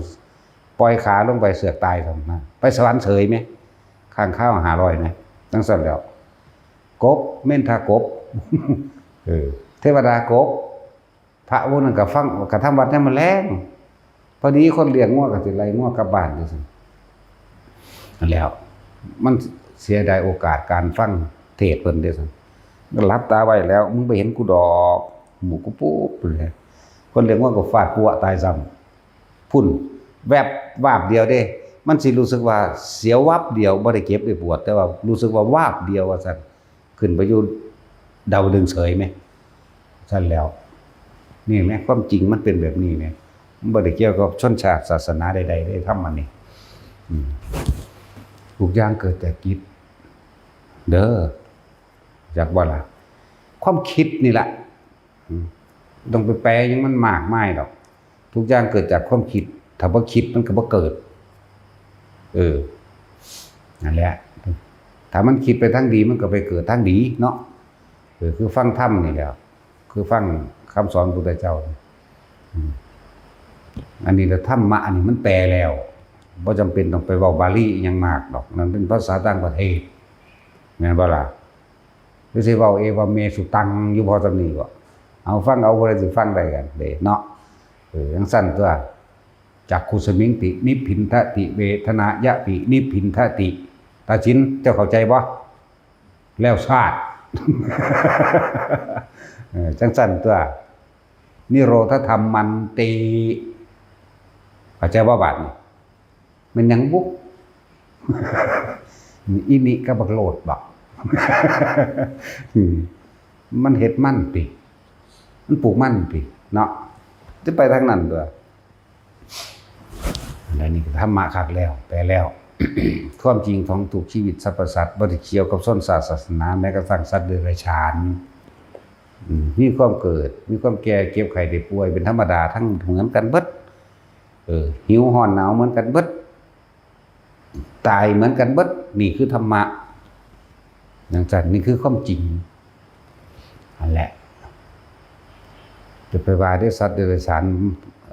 ປ່ອຍຂາລົງໄປເຊືອກຕາຍຊັ້ນນະ ໄປສະຫວັນເສີຍແມະ ຄ້າງຄາວຫ້າຮ້ອຍແມະ. ຈັ່ງຊັ້ນແລ້ວ ກົບ ເມັນທາກົບ ເອີ ເທວະດາກົບ ພະອົງນັ້ນກໍຟັງ ກໍທຳວັດຍາມມື້ແລງ ພໍດີຄົນລ້ຽງງົວກໍຊິໄລ່ງົວກັບບ້ານຈັ່ງຊີ້. ແລ້ວມັນເສຍດາຍໂອກາດການຟັງເທດເພິ່ນເດ້ຊັ້ນ. ຫຼັບຕາໄວ້ແລ້ວ ມຶງບໍ່ເຫັນກູດອກ ໝູກກູປຸບພຸ້ນແຫຼະ. ຄົນລ້ຽງງົວກໍຟາດປົວະຕາຍຊ້ຳ ພຸ້ນ ແວບວາບດຽວເດ້. ມັນຊິຮູ້ສຶກວ່າສຽວວັບດຽວ ບໍ່ໄດ້ເຈັບໄດ້ປວດ ແຕ່ວ່າຮູ້ສຶກວ່າວາບດຽວວ່າຊັ້ນ. ຂຶ້ນໄປຢູ່ດາວດຶງເສີຍແມະ. ຊັ້ນແລ້ວ ນີ້ແມະ ຄວາມຈິງມັນເປັນແບບນີ້ແມະ. ມັນບໍ່ໄດ້ກ່ຽວກັບຊົນຊາດສາສະໜາໃດໆເດ້ ທຳອັນນີ້. ອືມ ທຸກຢ່າງເກີດຈາກຈິດເດີ ຈັກບໍ່ລະ? ຄວາມຄິດນີ້ລະ. ອືມ ຕ້ອງໄປແປຫຍັງມັນມາກມາຍດອກ. ທຸກຢ່າງເກີດຈາກຄວາມຄິດ ຖ້າບໍ່ຄິດມັນກໍບໍ່ເກີດ. ເອີ ນັ້ນແຫຼະ ຖ້າມັນຄິດໄປທາງດີ ມັນກໍໄປເກີດທາງດີເນາະ. ເອີ ຄືຟັງທຳນີ້ແຫຼະ ຄືຟັງຄຳສອນພະພຸດທະເຈົ້າ. ອືມ ອັນນີ້ລະທຳມະ ອັນນີ້ມັນແປແລ້ວ ບໍ່ຈຳເປັນຕ້ອງໄປເວົ້າບາລີອີ່ຫຍັງມາກດອກ ນັ້ນເປັນພາສາຕ່າງປະເທດ ແມ່ນບໍ່ລະ? ຄືຊິເວົ້າເອວະເມສຸຕັງຢູ່ພໍສ່ຳນີ້ບໍ? ເອົາ ຟັງເອົາ ຜູ້ໃດຊິຟັງໄດ້ກັນເດ້ເນາະ. ເອີ ຈັ່ງຊັ້ນຕົວະ ຈັກຂຸສະມິງຕິ ນິບພິນທະຕິ ເວທະນາຍະປິ ນິບພິນທະຕິ. ຕາຊິນ ເຈົ້າເຂົ້າໃຈບໍ່? ແລ້ວຊາດ ເອີ ຈັ່ງຊັ້ນຕົວະ ນິໂຣທະທຳມັນຕິ. ເຂົ້າໃຈບໍ່ບາດນີ້? ແມ່ນຫຍັງບຸ? ອີ່ນິກັບບັກໂລດບໍ? ມັນເຮັດມັນຕິ ມັນປູກມັນຕິເນາະ ຈະໄປທາງນັ້ນຕົວະ. ແລະນີ້ກໍທຳມະຄັກແລ້ວ ແປແລ້ວ ຄວາມຈິງຂອງທຸກຊີວິດສັບພະສັດ ບໍ່ໄດ້ກ່ຽວກັບຊົນຊາດສາສະໜາ ແມ້ກະທັ້ງສັດເດຍລະສານ. ອືມ ມີຄວາມເກີດ ມີຄວາມແກ່ ເຈັບໄຂ້ໄດ້ປ່ວຍ ເປັນທຳມະດາ ທັງເໝືອນກັນເບິດ. ເອີ ຫິວຮ້ອນໜາວເໝືອນກັນເບິດ ຕາຍເໝືອນກັນເບິດ. ນີ້ຄືທຳມະ ຈັ່ງຊັ້ນ ນີ້ຄືຄວາມຈິງ. ຫັ້ນແຫຼະ ຈະໄປວ່າເດ ສັດເດຍລະສານ.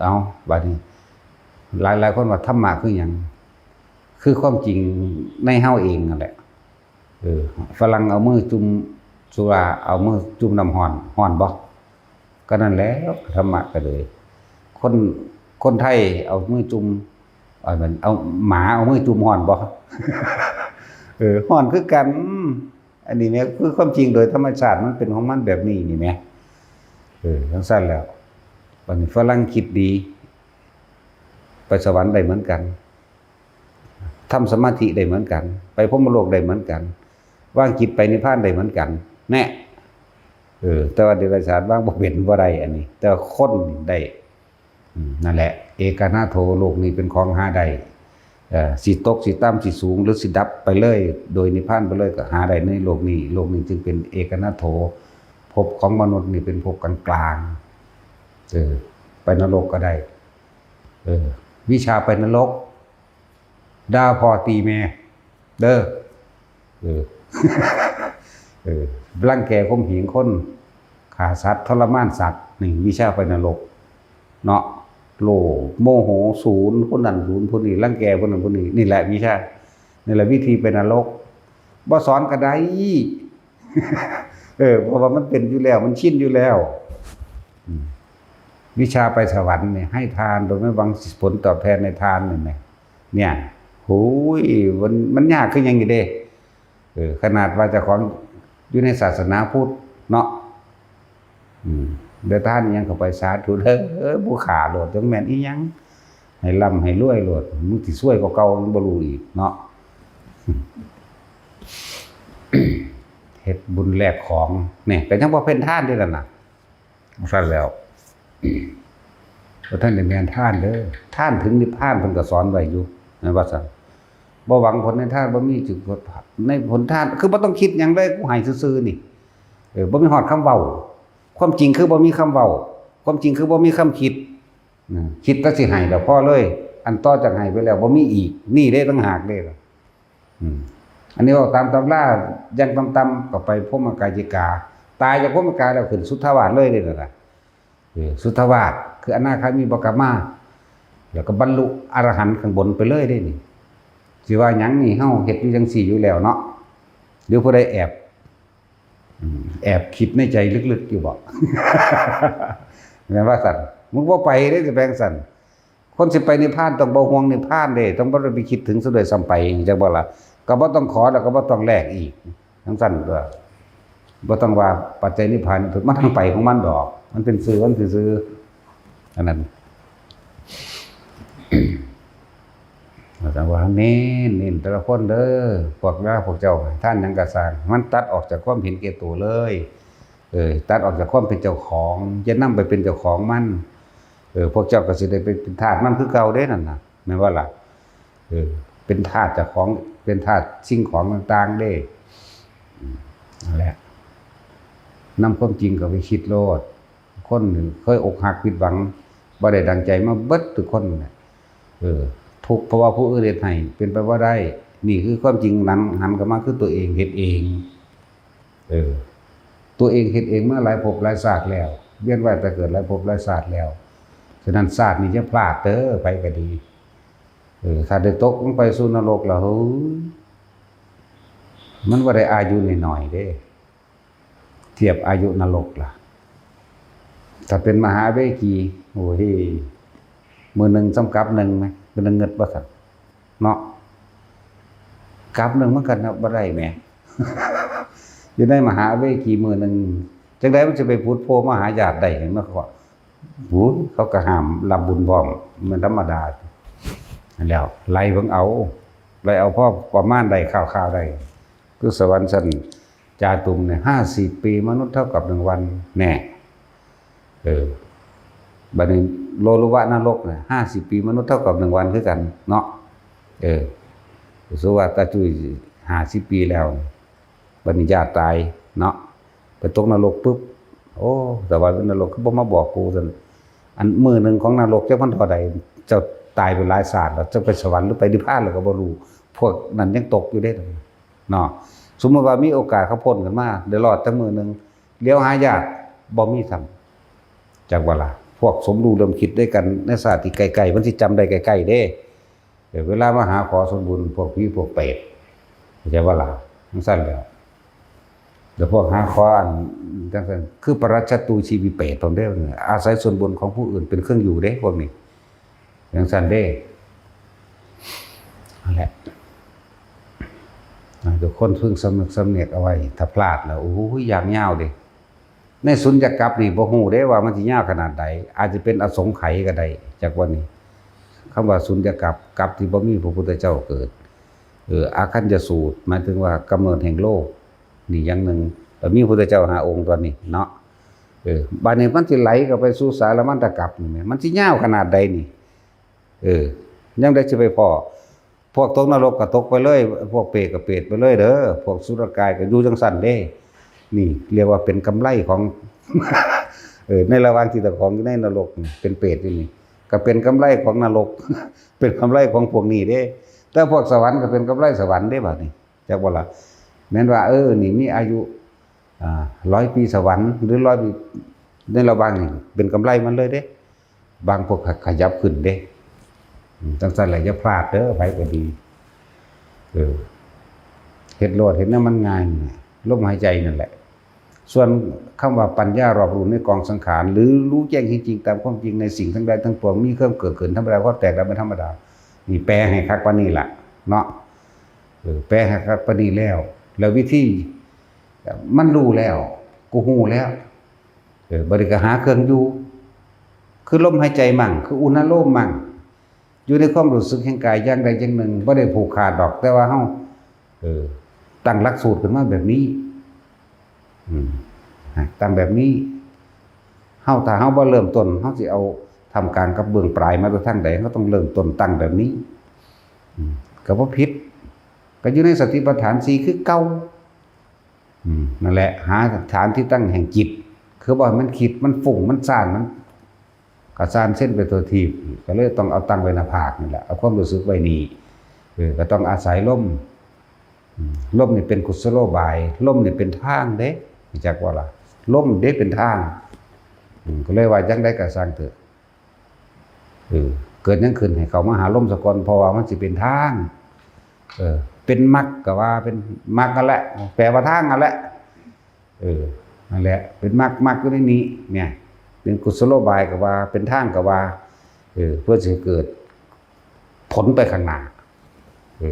ເອົາ ບາດນີ້ ຫຼາຍໆຄົນວ່າທຳມະຄືຫຍັງ? ຄືຄວາມຈິງໃນເຮົາເອງນັ້ນແຫຼະ. ເອີ ຝຣັ່ງເອົາມືຈຸ່ມສຸລາ ເອົາມືຈຸ່ມນ້ຳຮ້ອນ ຮ້ອນບໍ່? ກໍນັ້ນແຫຼະ ທຳມະກໍເລີຍ ຄົນ ຄົນໄທເອົາມືຈຸ່ມ ເອົາ ເອົາ ໝາເອົາມືຈຸ່ມຮ້ອນບໍ່? ເອີ ຮ້ອນຄືກັນ. ອັນນີ້ແມ່ນຄືຄວາມຈິງໂດຍທຳມະຊາດ ມັນເປັນຂອງມັນແບບນີ້ນີ້ແໝ່. ເອີ ຈັ່ງຊັ້ນແລ້ວ ບັດນີ້ຝຣັ່ງຄິດດີ ໄປສະຫວັນໄດ້ເໝືອນກັນ, ທຳສະມາທິໄດ້ເໝືອນກັນ, ໄປພົມມະໂລກໄດ້ເໝືອນກັນ, ວາງຈິດໄປນິບພານໄດ້ເໝືອນກັນ ແນ່. ເອີ ແຕ່ວ່າເດຍລະສານວາງບໍ່ເປັນ ບໍ່ໄດ້ອັນນີ້, ແຕ່ວ່າຄົນໄດ້. ອືມ ນັ້ນແຫຼະ ເອກະນາໂຖ ໂລກນີ້ເປັນຂອງຫາໄດ້. ເອີ ຊິຕົກ ຊິຕ່ຳ ຊິສູງ ຫຼື ຊິດັບໄປເລີຍ ໂດຍນິບພານໄປເລີຍ ກໍຫາໄດ້ໃນໂລກນີ້. ໂລກນີ້ຈຶ່ງເປັນເອກະນາໂຖ. ພົບຂອງມະນຸດນີ້ເປັນພົບກາງໆ. ເອີ ໄປນະລົກກໍໄດ້. ເອີ ວິຊາໄປນະລົກ ດ່າພໍ່ຕີແມ່ເດີ. ເອີ ເອີ ລັງແກຂົ່ມເຫງຄົນ, ຂ້າສັດ, ທໍລະມານສັດ, ນີ້ວິຊາໄປນະລົກເນາະ. ໂລບ ໂມໂຫ ສູນຜູ້ນັ້ນສູນຜູ້ນີ້, ລັງແກຜູ້ນັ້ນຜູ້ນີ້, ນີ້ແຫຼະວິຊາ, ນີ້ແຫຼະວິທີໄປນະລົກ. ບໍ່ສອນກໍໄດ້. ເອີ ເພາະວ່າມັນເປັນຢູ່ແລ້ວ ມັນຊິນຢູ່ແລ້ວ. ອືມ ວິຊາໄປສະຫວັນນີ້ ໃຫ້ທານໂດຍບໍ່ຫວັງຜົນຕອບແທນໃນທານນີ້ນະ ເນຍ ໂອ້ຍ ມັນ ມັນຍາກຄືຫຍັງນີ້ເດ້. ເອີ ຂະໜາດວ່າເຈົ້າຂອງຢູ່ໃນສາສະໜາພຸດເນາະ ອືມ ໄດ້ທານອີ່ຫຍັງເຂົ້າໄປ ສາທຸເດີ ຜູ້ຂ້າໂລດ ຈັກແມ່ນອີ່ຫຍັງ ໃຫ້ລ່ຳໃຫ້ລວຍໂລດ ມຶງຊິຊວຍກວ່າເກົ່າ ມັນບໍ່ຮູ້ອີກເນາະ. ເຮັດບຸນແລກຂອງ ນີ້ກໍຍັງບໍ່ເປັນທານເດ້ນັ້ນນະ. ຊັ້ນແລ້ວ ບໍ່ທັນໄດ້ແມ່ນທານເດີ. ທານເຖິງນິບພານເພິ່ນກໍສອນໄວ້ຢູ່ ແມ່ນວ່າຊັ້ນ. ບໍ່ຫວັງຜົນໃນທານ ບໍ່ມີຈຸດໃນຜົນທານ ຄືບໍ່ຕ້ອງຄິດຫຍັງເລີຍ ກູໃຫ້ຊື່ໆນີ້. ເອີ ບໍ່ມີຮອດຄຳເວົ້າ. ຄວາມຈິງຄືບໍ່ມີຄຳເວົ້າ. ຄວາມຈິງຄືບໍ່ມີຄຳຄິດ. ນະ ຄິດແຕ່ຊິໃຫ້ແລ້ວພໍເລີຍ. ອັນຕໍ່ຈາກໃຫ້ໄປແລ້ວບໍ່ມີອີກ. ນີ້ເດ້ຕ່າງຫາກເດ້. ອືມ ອັນນີ້ເວົ້າຕາມຕຳລາ ຢ່າງຕ່ຳໆກໍໄປພົມມະກາຍະກາ. ຕາຍຈາກພົມມະກາຍະກາແລ້ວຂຶ້ນສຸດທະວາດເລີຍເດ້ນັ້ນນະ. ເອີ ສຸດທະວາດ ຄືອະນາຄາມີບໍ່ກັບມາ ແລ້ວກໍບັນລຸອະລະຫັນຂ້າງບົນໄປເລີຍເດ້ນີ້. ຊິວ່າຫຍັງນີ້ ເຮົາເຮັດຢູ່ຈັ່ງຊີ້ຢູ່ແລ້ວເນາະ. ຫຼືຜູ້ໃດແອບ ອືມ ແອບຄິດໃນໃຈລຶກໆຢູ່ບໍ? ແມ່ນວ່າຊັ້ນ? ມຶງບໍ່ໄປເດ້ ຊິແປງຊັ້ນ. ຄົນຊິໄປນິບພານຕ້ອງບໍ່ຫ່ວງນິບພານເດ້ ຕ້ອງບໍ່ໄດ້ໄປຄິດເຖິງຊະດ້ວຍຊ້ຳໄປ ຈັ່ງຊີ້ບໍ່ລະ? ກໍບໍ່ຕ້ອງຂໍ ແລ້ວກໍບໍ່ຕ້ອງແລກອີກ ຈັ່ງຊັ້ນຕົວະ. ບໍ່ຕ້ອງວ່າປັດໄຈນິບພານ ມັນທັງໄປຂອງມັນດອກ ມັນເປັນຊື່ມັນຊື່ໆ ອັນນັ້ນ. ແຕ່ວ່າເນັ້ນ ເນັ້ນແຕ່ລະຄົນເດີ ພວກລາວພວກເຈົ້າ ທານຫຍັງກໍຊ່າງ ມັນຕັດອອກຈາກຄວາມເຫັນແກ່ໂຕເລີຍ. ເອີ ຕັດອອກຈາກຄວາມເປັນເຈົ້າຂອງ ຢ່ານຳໄປເປັນເຈົ້າຂອງມັນ. ເອີ ພວກເຈົ້າກໍຊິໄດ້ໄປເປັນທາດມັນຄືເກົ່າເດ້ນັ້ນນະ ແມ່ນບໍ່ລະ? ເອີ ເປັນທາດເຈົ້າຂອງ ເປັນທາດສິ່ງຂອງຕ່າງໆເດ້. ອືມ ນັ້ນແຫຼະ ນຳຄວາມຈິງເຂົ້າໄປຄິດໂລດ. ຄົນນີ້ເຄີຍອົກຫັກຜິດຫວັງ ບໍ່ໄດ້ດັ່ງໃຈມາເບິດທຸກຄົນແຫຼະ. ເອີ ທຸກເພາະວ່າຜູ້ອື່ນເຮັດໃຫ້ ເປັນໄປບໍ່ໄດ້. ນີ້ຄືຄວາມຈິງ ຫັນ ຫັນກັບມາຄືຕົວເອງເຮັດເອງ. ເອີ ຕົວເອງເຮັດເອງມາຫຼາຍພົບຫຼາຍຊາດແລ້ວ ວຽນວ່າຍຕາຍເກີດຫຼາຍພົບຫຼາຍຊາດແລ້ວ. ສະນັ້ນຊາດນີ້ຢ່າພລາດເດີ ໃຜກໍດີ. ເອີ ຖ້າໄດ້ຕົກລົງໄປສູ່ນະລົກລະ ເຮີ້ຍ ມັນບໍ່ໄດ້ອາຍຸນ້ອຍໆເດ້ ທຽບອາຍຸນະລົກລະ. ຖ້າເປັນມະຫາເວກີ ໂອ້ຍ ມື້ໜຶ່ງສ່ຳກັບໜຶ່ງແມະ ເປັນໜຶ່ງເງິດບໍ່ຊັ້ນເນາະ? ກັບໜຶ່ງມັນກໍນັບບໍ່ໄດ້ແໝ. ຢູ່ໃນມະຫາເວກີມື້ໜຶ່ງ ຈັ່ງໃດມັນຊິໄປຜຸດໂພມະຫາຍາດໄດ້ ເຫັນບໍ່? ໂອ້ຍ ເຂົາກໍຫ້າມຮັບບຸນພ້ອມ ແມ່ນທຳມະດາ. ແລ້ວໄລ່ເບິ່ງເອົາ ໄລ່ເອົາພໍປະມານໄດ້ ຄາວໆໄດ້ ຄືສະຫວັນຊັ້ນ ຈາຕຸມນີ້ ຫ້າສິບປີມະນຸດເທົ່າກັບໜຶ່ງວັນແນ່. ເອີ ບັດນີ້ໂລລຸວະນະລົກນະ ຫ້າສິບປີມະນຸດເທົ່າກັບໜຶ່ງວັນຄືກັນເນາະ. ເອີ ສົມມຸດວ່າຕາຈຸ້ຍຫ້າສິບປີແລ້ວ ບັດນີ້ຢ້ານຕາຍເນາະ ໄປຕົກນະລົກປຶບ ໂອ້ ສະຫວັນນະລົກຄືບໍ່ມາບອກກູຊັ້ນ. ອັນມື້ໜຶ່ງຂອງນະລົກຈັກມັນເທົ່າໃດ ເຈົ້າຕາຍໄປຫຼາຍຊາດແລ້ວ ເຈົ້າໄປສະຫວັນ ຫຼື ໄປນິບພານແລ້ວກໍບໍ່ຮູ້. ພວກນັ້ນຍັງຕົກຢູ່ເດ້ ເນາະ. ສົມມຸດວ່າມີໂອກາດເຂົາພົ້ນຂຶ້ນມາ ໄດ້ລອດຈັກມື້ໜຶ່ງ ຫຼຽວຫາຍາກ ບໍ່ມີຊ້ຳ ຈັກວ່າລະ. ພວກສົມຮູ້ເລີ່ມຄິດດ້ວຍກັນໃນຊາດທີ່ໃກ້ໆ ມັນຊິຈຳໄດ້ໃກ້ໆເດ້. ເອີ ເວລາມາຫາຂໍສ່ວນບຸນ ພວກຜີພວກເປດ ເຂົ້າໃຈບໍ່ລະ? ຈັ່ງຊັ້ນແຫຼ້ວ. ແລ້ວພວກຫາຂໍອັນຈັ່ງຊັ້ນ ຄືປະຣັດສັດຕູຊີວິເປດ ພວກເດ້ ອາໄສສ່ວນບຸນຂອງຜູ້ອື່ນເປັນເຄື່ອງຢູ່ເດ້ ພວກນີ້. ຈັ່ງຊັ້ນເດ້ ນັ້ນແຫຼະ. ໃຫ້ທຸກຄົນເພິ່ງສຳນຶກສຳນຽກເອົາໄວ້. ຖ້າພລາດແລ້ວ ໂອ້ຍ ຢ່າງຍາວເດ້. ໃນສຸນຍາກັບນີ້ບໍ່ຮູ້ເດ້ວ່າມັນຊິຍາວຂະໜາດໃດ, ອາດຈະເປັນອະສົງໄຂກໍໄດ້ ຈັກວ່ານີ້. ຄຳວ່າສຸນຍາກັບ, ກັບທີ່ບໍ່ມີພະພຸດທະເຈົ້າເກີດ. ເອີ ອາຄັນຍະສູດ ໝາຍເຖິງວ່າກຳເນີດແຫ່ງໂລກນີ້ຢ່າງໜຶ່ງ, ແລ້ວມີພະພຸດທະເຈົ້າຫ້າອົງຕອນນີ້ເນາະ. ເອີ ບາດນີ້ມັນຊິໄຫຼເຂົ້າໄປສູ່ສາລະມັນຕະກັບນີ້ແໝ, ມັນຊິຍາວຂະໜາດໃດນີ້? ເອີ ຍາມໃດຊິໄປພໍ້? ພວກຕົກນະລົກກໍຕົກໄປເລີຍ, ພວກເປດກໍເປດໄປເລີຍເດີ, ພວກສຸຣະກາຍກໍຢູ່ຈັ່ງຊັ້ນເດ້. ນີ້ຮຽກວ່າເປັນກຳໄລຂອງ ເອີ ໃນລະຫວ່າງທີ່ເຈົ້າຂອງຢູ່ໃນນະລົກນີ້ ເປັນເປດຢູ່ນີ້ ກໍເປັນກຳໄລຂອງນະລົກ ເປັນກຳໄລຂອງພວກນີ້ເດ້. ແຕ່ພວກສະຫວັນກໍເປັນກຳໄລສະຫວັນເດ້ບາດນີ້ ຈັກບໍ່ລະ? ແມ່ນວ່າ ເອີ ນີ້ມີອາຍຸ ອ່າ ຮ້ອຍປີສະຫວັນ ຫຼື ຮ້ອຍປີ ໃນລະຫວ່າງນີ້ເປັນກຳໄລມັນເລີຍເດ້. ບາງພວກຂະ ຂະຫຍັບຂຶ້ນເດ້. ອືມ ຈັ່ງຊັ້ນແຫຼະ ຢ່າພລາດເດີ ໃຜກໍດີ. ເອີ ເຮັດໂລດ ເຮັດແນວມັນງ່າຍນີ້ ລົມຫາຍໃຈນັ້ນແຫຼະ. ສ່ວນຄຳວ່າປັນຍາລອບຮູ້ໃນກອງສັງຂານ ຫຼື ຮູ້ແຈ້ງເຫັນຈິງຕາມຄວາມຈິງໃນສິ່ງທັງຫຼາຍທັງປວງ ມີຄວາມເກີດຂຶ້ນທຳມະດາ ຄວາມແຕກດັບເປັນທຳມະດາ ນີ້ແປໃຫ້ຄັກປານນີ້ລະເນາະ. ເອີ ແປໃຫ້ຄັກປານນີ້ແລ້ວ ແລ້ວວິທີ ມັນຮູ້ແລ້ວ ກູຮູ້ແລ້ວ. ເອີ ບາດນີ້ກໍຫາເຄື່ອງຢູ່ ຄືລົມຫາຍໃຈມັ່ງ ຄືອຸນາໂລມມັ່ງ ຢູ່ໃນຄວາມຮູ້ສຶກແຫ່ງກາຍຢ່າງໃດຢ່າງໜຶ່ງ ບໍ່ໄດ້ຜູກຂາດດອກ ແຕ່ວ່າເຮົາ ເອີ ຕັ້ງຫຼັກສູດຂຶ້ນມາແບບນີ້. ອືມ ຕັ້ງແບບນີ້ ເຮົາ ຖ້າເຮົາບໍ່ເລີ່ມຕົ້ນ ເຮົາຊິເອົາທ່າມກາງກັບເບື້ອງປາຍມາແຕ່ທາງໃດ? ເຮົາຕ້ອງເລີ່ມຕົ້ນຕັ້ງແບບນີ້. ອືມ ກໍບໍ່ຜິດ ກໍຢູ່ໃນສະຕິປັດຖານສີ່ຄືເກົ່າ. ອືມ ນັ້ນແຫຼະ ຫາຖານທີ່ຕັ້ງແຫ່ງຈິດ ຄືບໍ່ໃຫ້ມັນຄິດ ມັນຟຸ້ງ ມັນສ້ານ ມັນກະສ້ານເຊັ່ນໄປທົ່ວທີບ ກໍເລີຍຕ້ອງເອົາຕັ້ງໄວ້ໜ້າຜາກນີ້ແຫຼະ ເອົາຄວາມຮູ້ສຶກໄວ້ນີ້. ເອີ ກໍຕ້ອງອາໄສລົມ. ອືມ ລົມນີ້ເປັນກຸສະໂລບາຍ ລົມນີ້ເປັນທາງເດ້ ຮູ້ຈັກບໍ່ລະ? ລົມເດ້ເປັນທາງ. ອືມ ກໍເລີຍວ່າຈັ່ງໃດກໍຊ່າງເຖາະ ເອີ ເກີດຫຍັງຂຶ້ນໃຫ້ເຂົ້າມາຫາລົມສາກ່ອນ ເພາະວ່າມັນຊິເປັນທາງ. ເອີ ເປັນມັກກໍວ່າເປັນມັກນັ້ນແຫຼະ ແປວ່າທາງນັ້ນແຫຼະ. ເອີ ນັ້ນແຫຼະ ເປັນມັກ ມັກຢູ່ໃນນີ້ ເປັນກຸສະໂລບາຍກໍວ່າ ເປັນທາງກໍວ່າ ເອີ ເພື່ອຊິເກີດຜົນໄປຂ້າງໜ້າ. ເອີ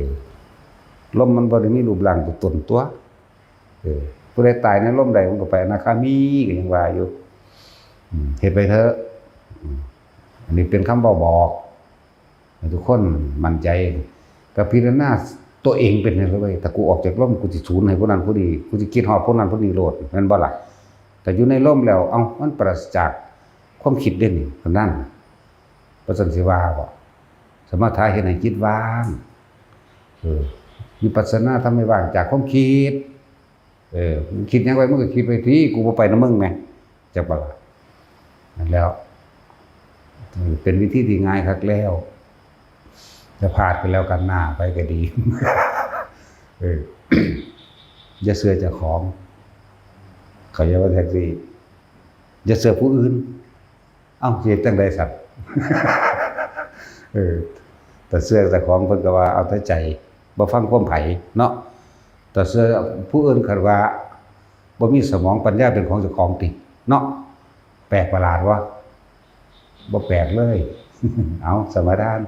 ລົມມັນບໍ່ໄດ້ມີຮູບຮ່າງຕົວຕົນຕົວະ. ເອີ ຜູ້ໃດຕາຍໃນລົມໃດ ມັນກໍໄປອະນາຄາມີ ກໍຍັງວ່າຢູ່. ອືມ ເຮັດໄປເຖາະ. ອືມ ອັນນີ້ເປັນຄຳເວົ້າບອກໃຫ້ທຸກຄົນໝັ້ນໃຈ. ກໍພິຈາລະນາຕົວເອງເປັນຈັ່ງໃດເວີຍ ຖ້າກູອອກຈາກລົມ ກູຊິສູນໃຫ້ຜູ້ນັ້ນຜູ້ນີ້ ກູຊິຄິດຮອດຜູ້ນັ້ນຜູ້ນີ້ໂລດ ແມ່ນບໍ່ລະ? ຖ້າຢູ່ໃນລົມແລ້ວ ເອົ້າ ມັນປາສະຈາກຄວາມຄິດເດ້ນີ້ ເທົ່ານັ້ນ. ວ່າຊັ້ນຊິວ່າບໍ່? ສະມະຖະເຮັດໃຫ້ຈິດວ່າງ. ເອີ ວິປັດສະນາທຳໃຫ້ວ່າງຈາກຄວາມຄິດ. ເອີ ມຶງຄິດຫຍັງໄວ້ ມຶງກໍຄິດໄວ້ຕິ ກູບໍ່ໄປນຳມຶງແໝ່ ຈັກບໍ່ລະ? ນັ້ນແຫຼະ ເປັນວິທີທີ່ງ່າຍຄັກແລ້ວ. ຢ່າພາດກັນແລ້ວກັນໜ້າ ໃຜກໍດີ. ເອີ ຢ່າເຊື່ອເຈົ້າຂອງ ເຂົາເຈົ້າວ່າຈັ່ງຊີ້ ຢ່າເຊື່ອຜູ້ອື່ນ. ເອົ້າ ຊິເຮັດຈັ່ງໃດຊັ້ນ? ເອີ ແຕ່ເຊື່ອເຈົ້າຂອງ ເພິ່ນກໍວ່າເອົາແຕ່ໃຈ ບໍ່ຟັງຄວາມໃຜເນາະ. ແຕ່ເຊື່ອຜູ້ອື່ນ ຄັນວ່າບໍ່ມີສະໝອງປັນຍາເປັນຂອງເຈົ້າຂອງຕິເນາະ. ແປກປະຫຼາດບໍ່? ບໍ່ແປກເລີຍ. ເອົາ ສະມາທານ.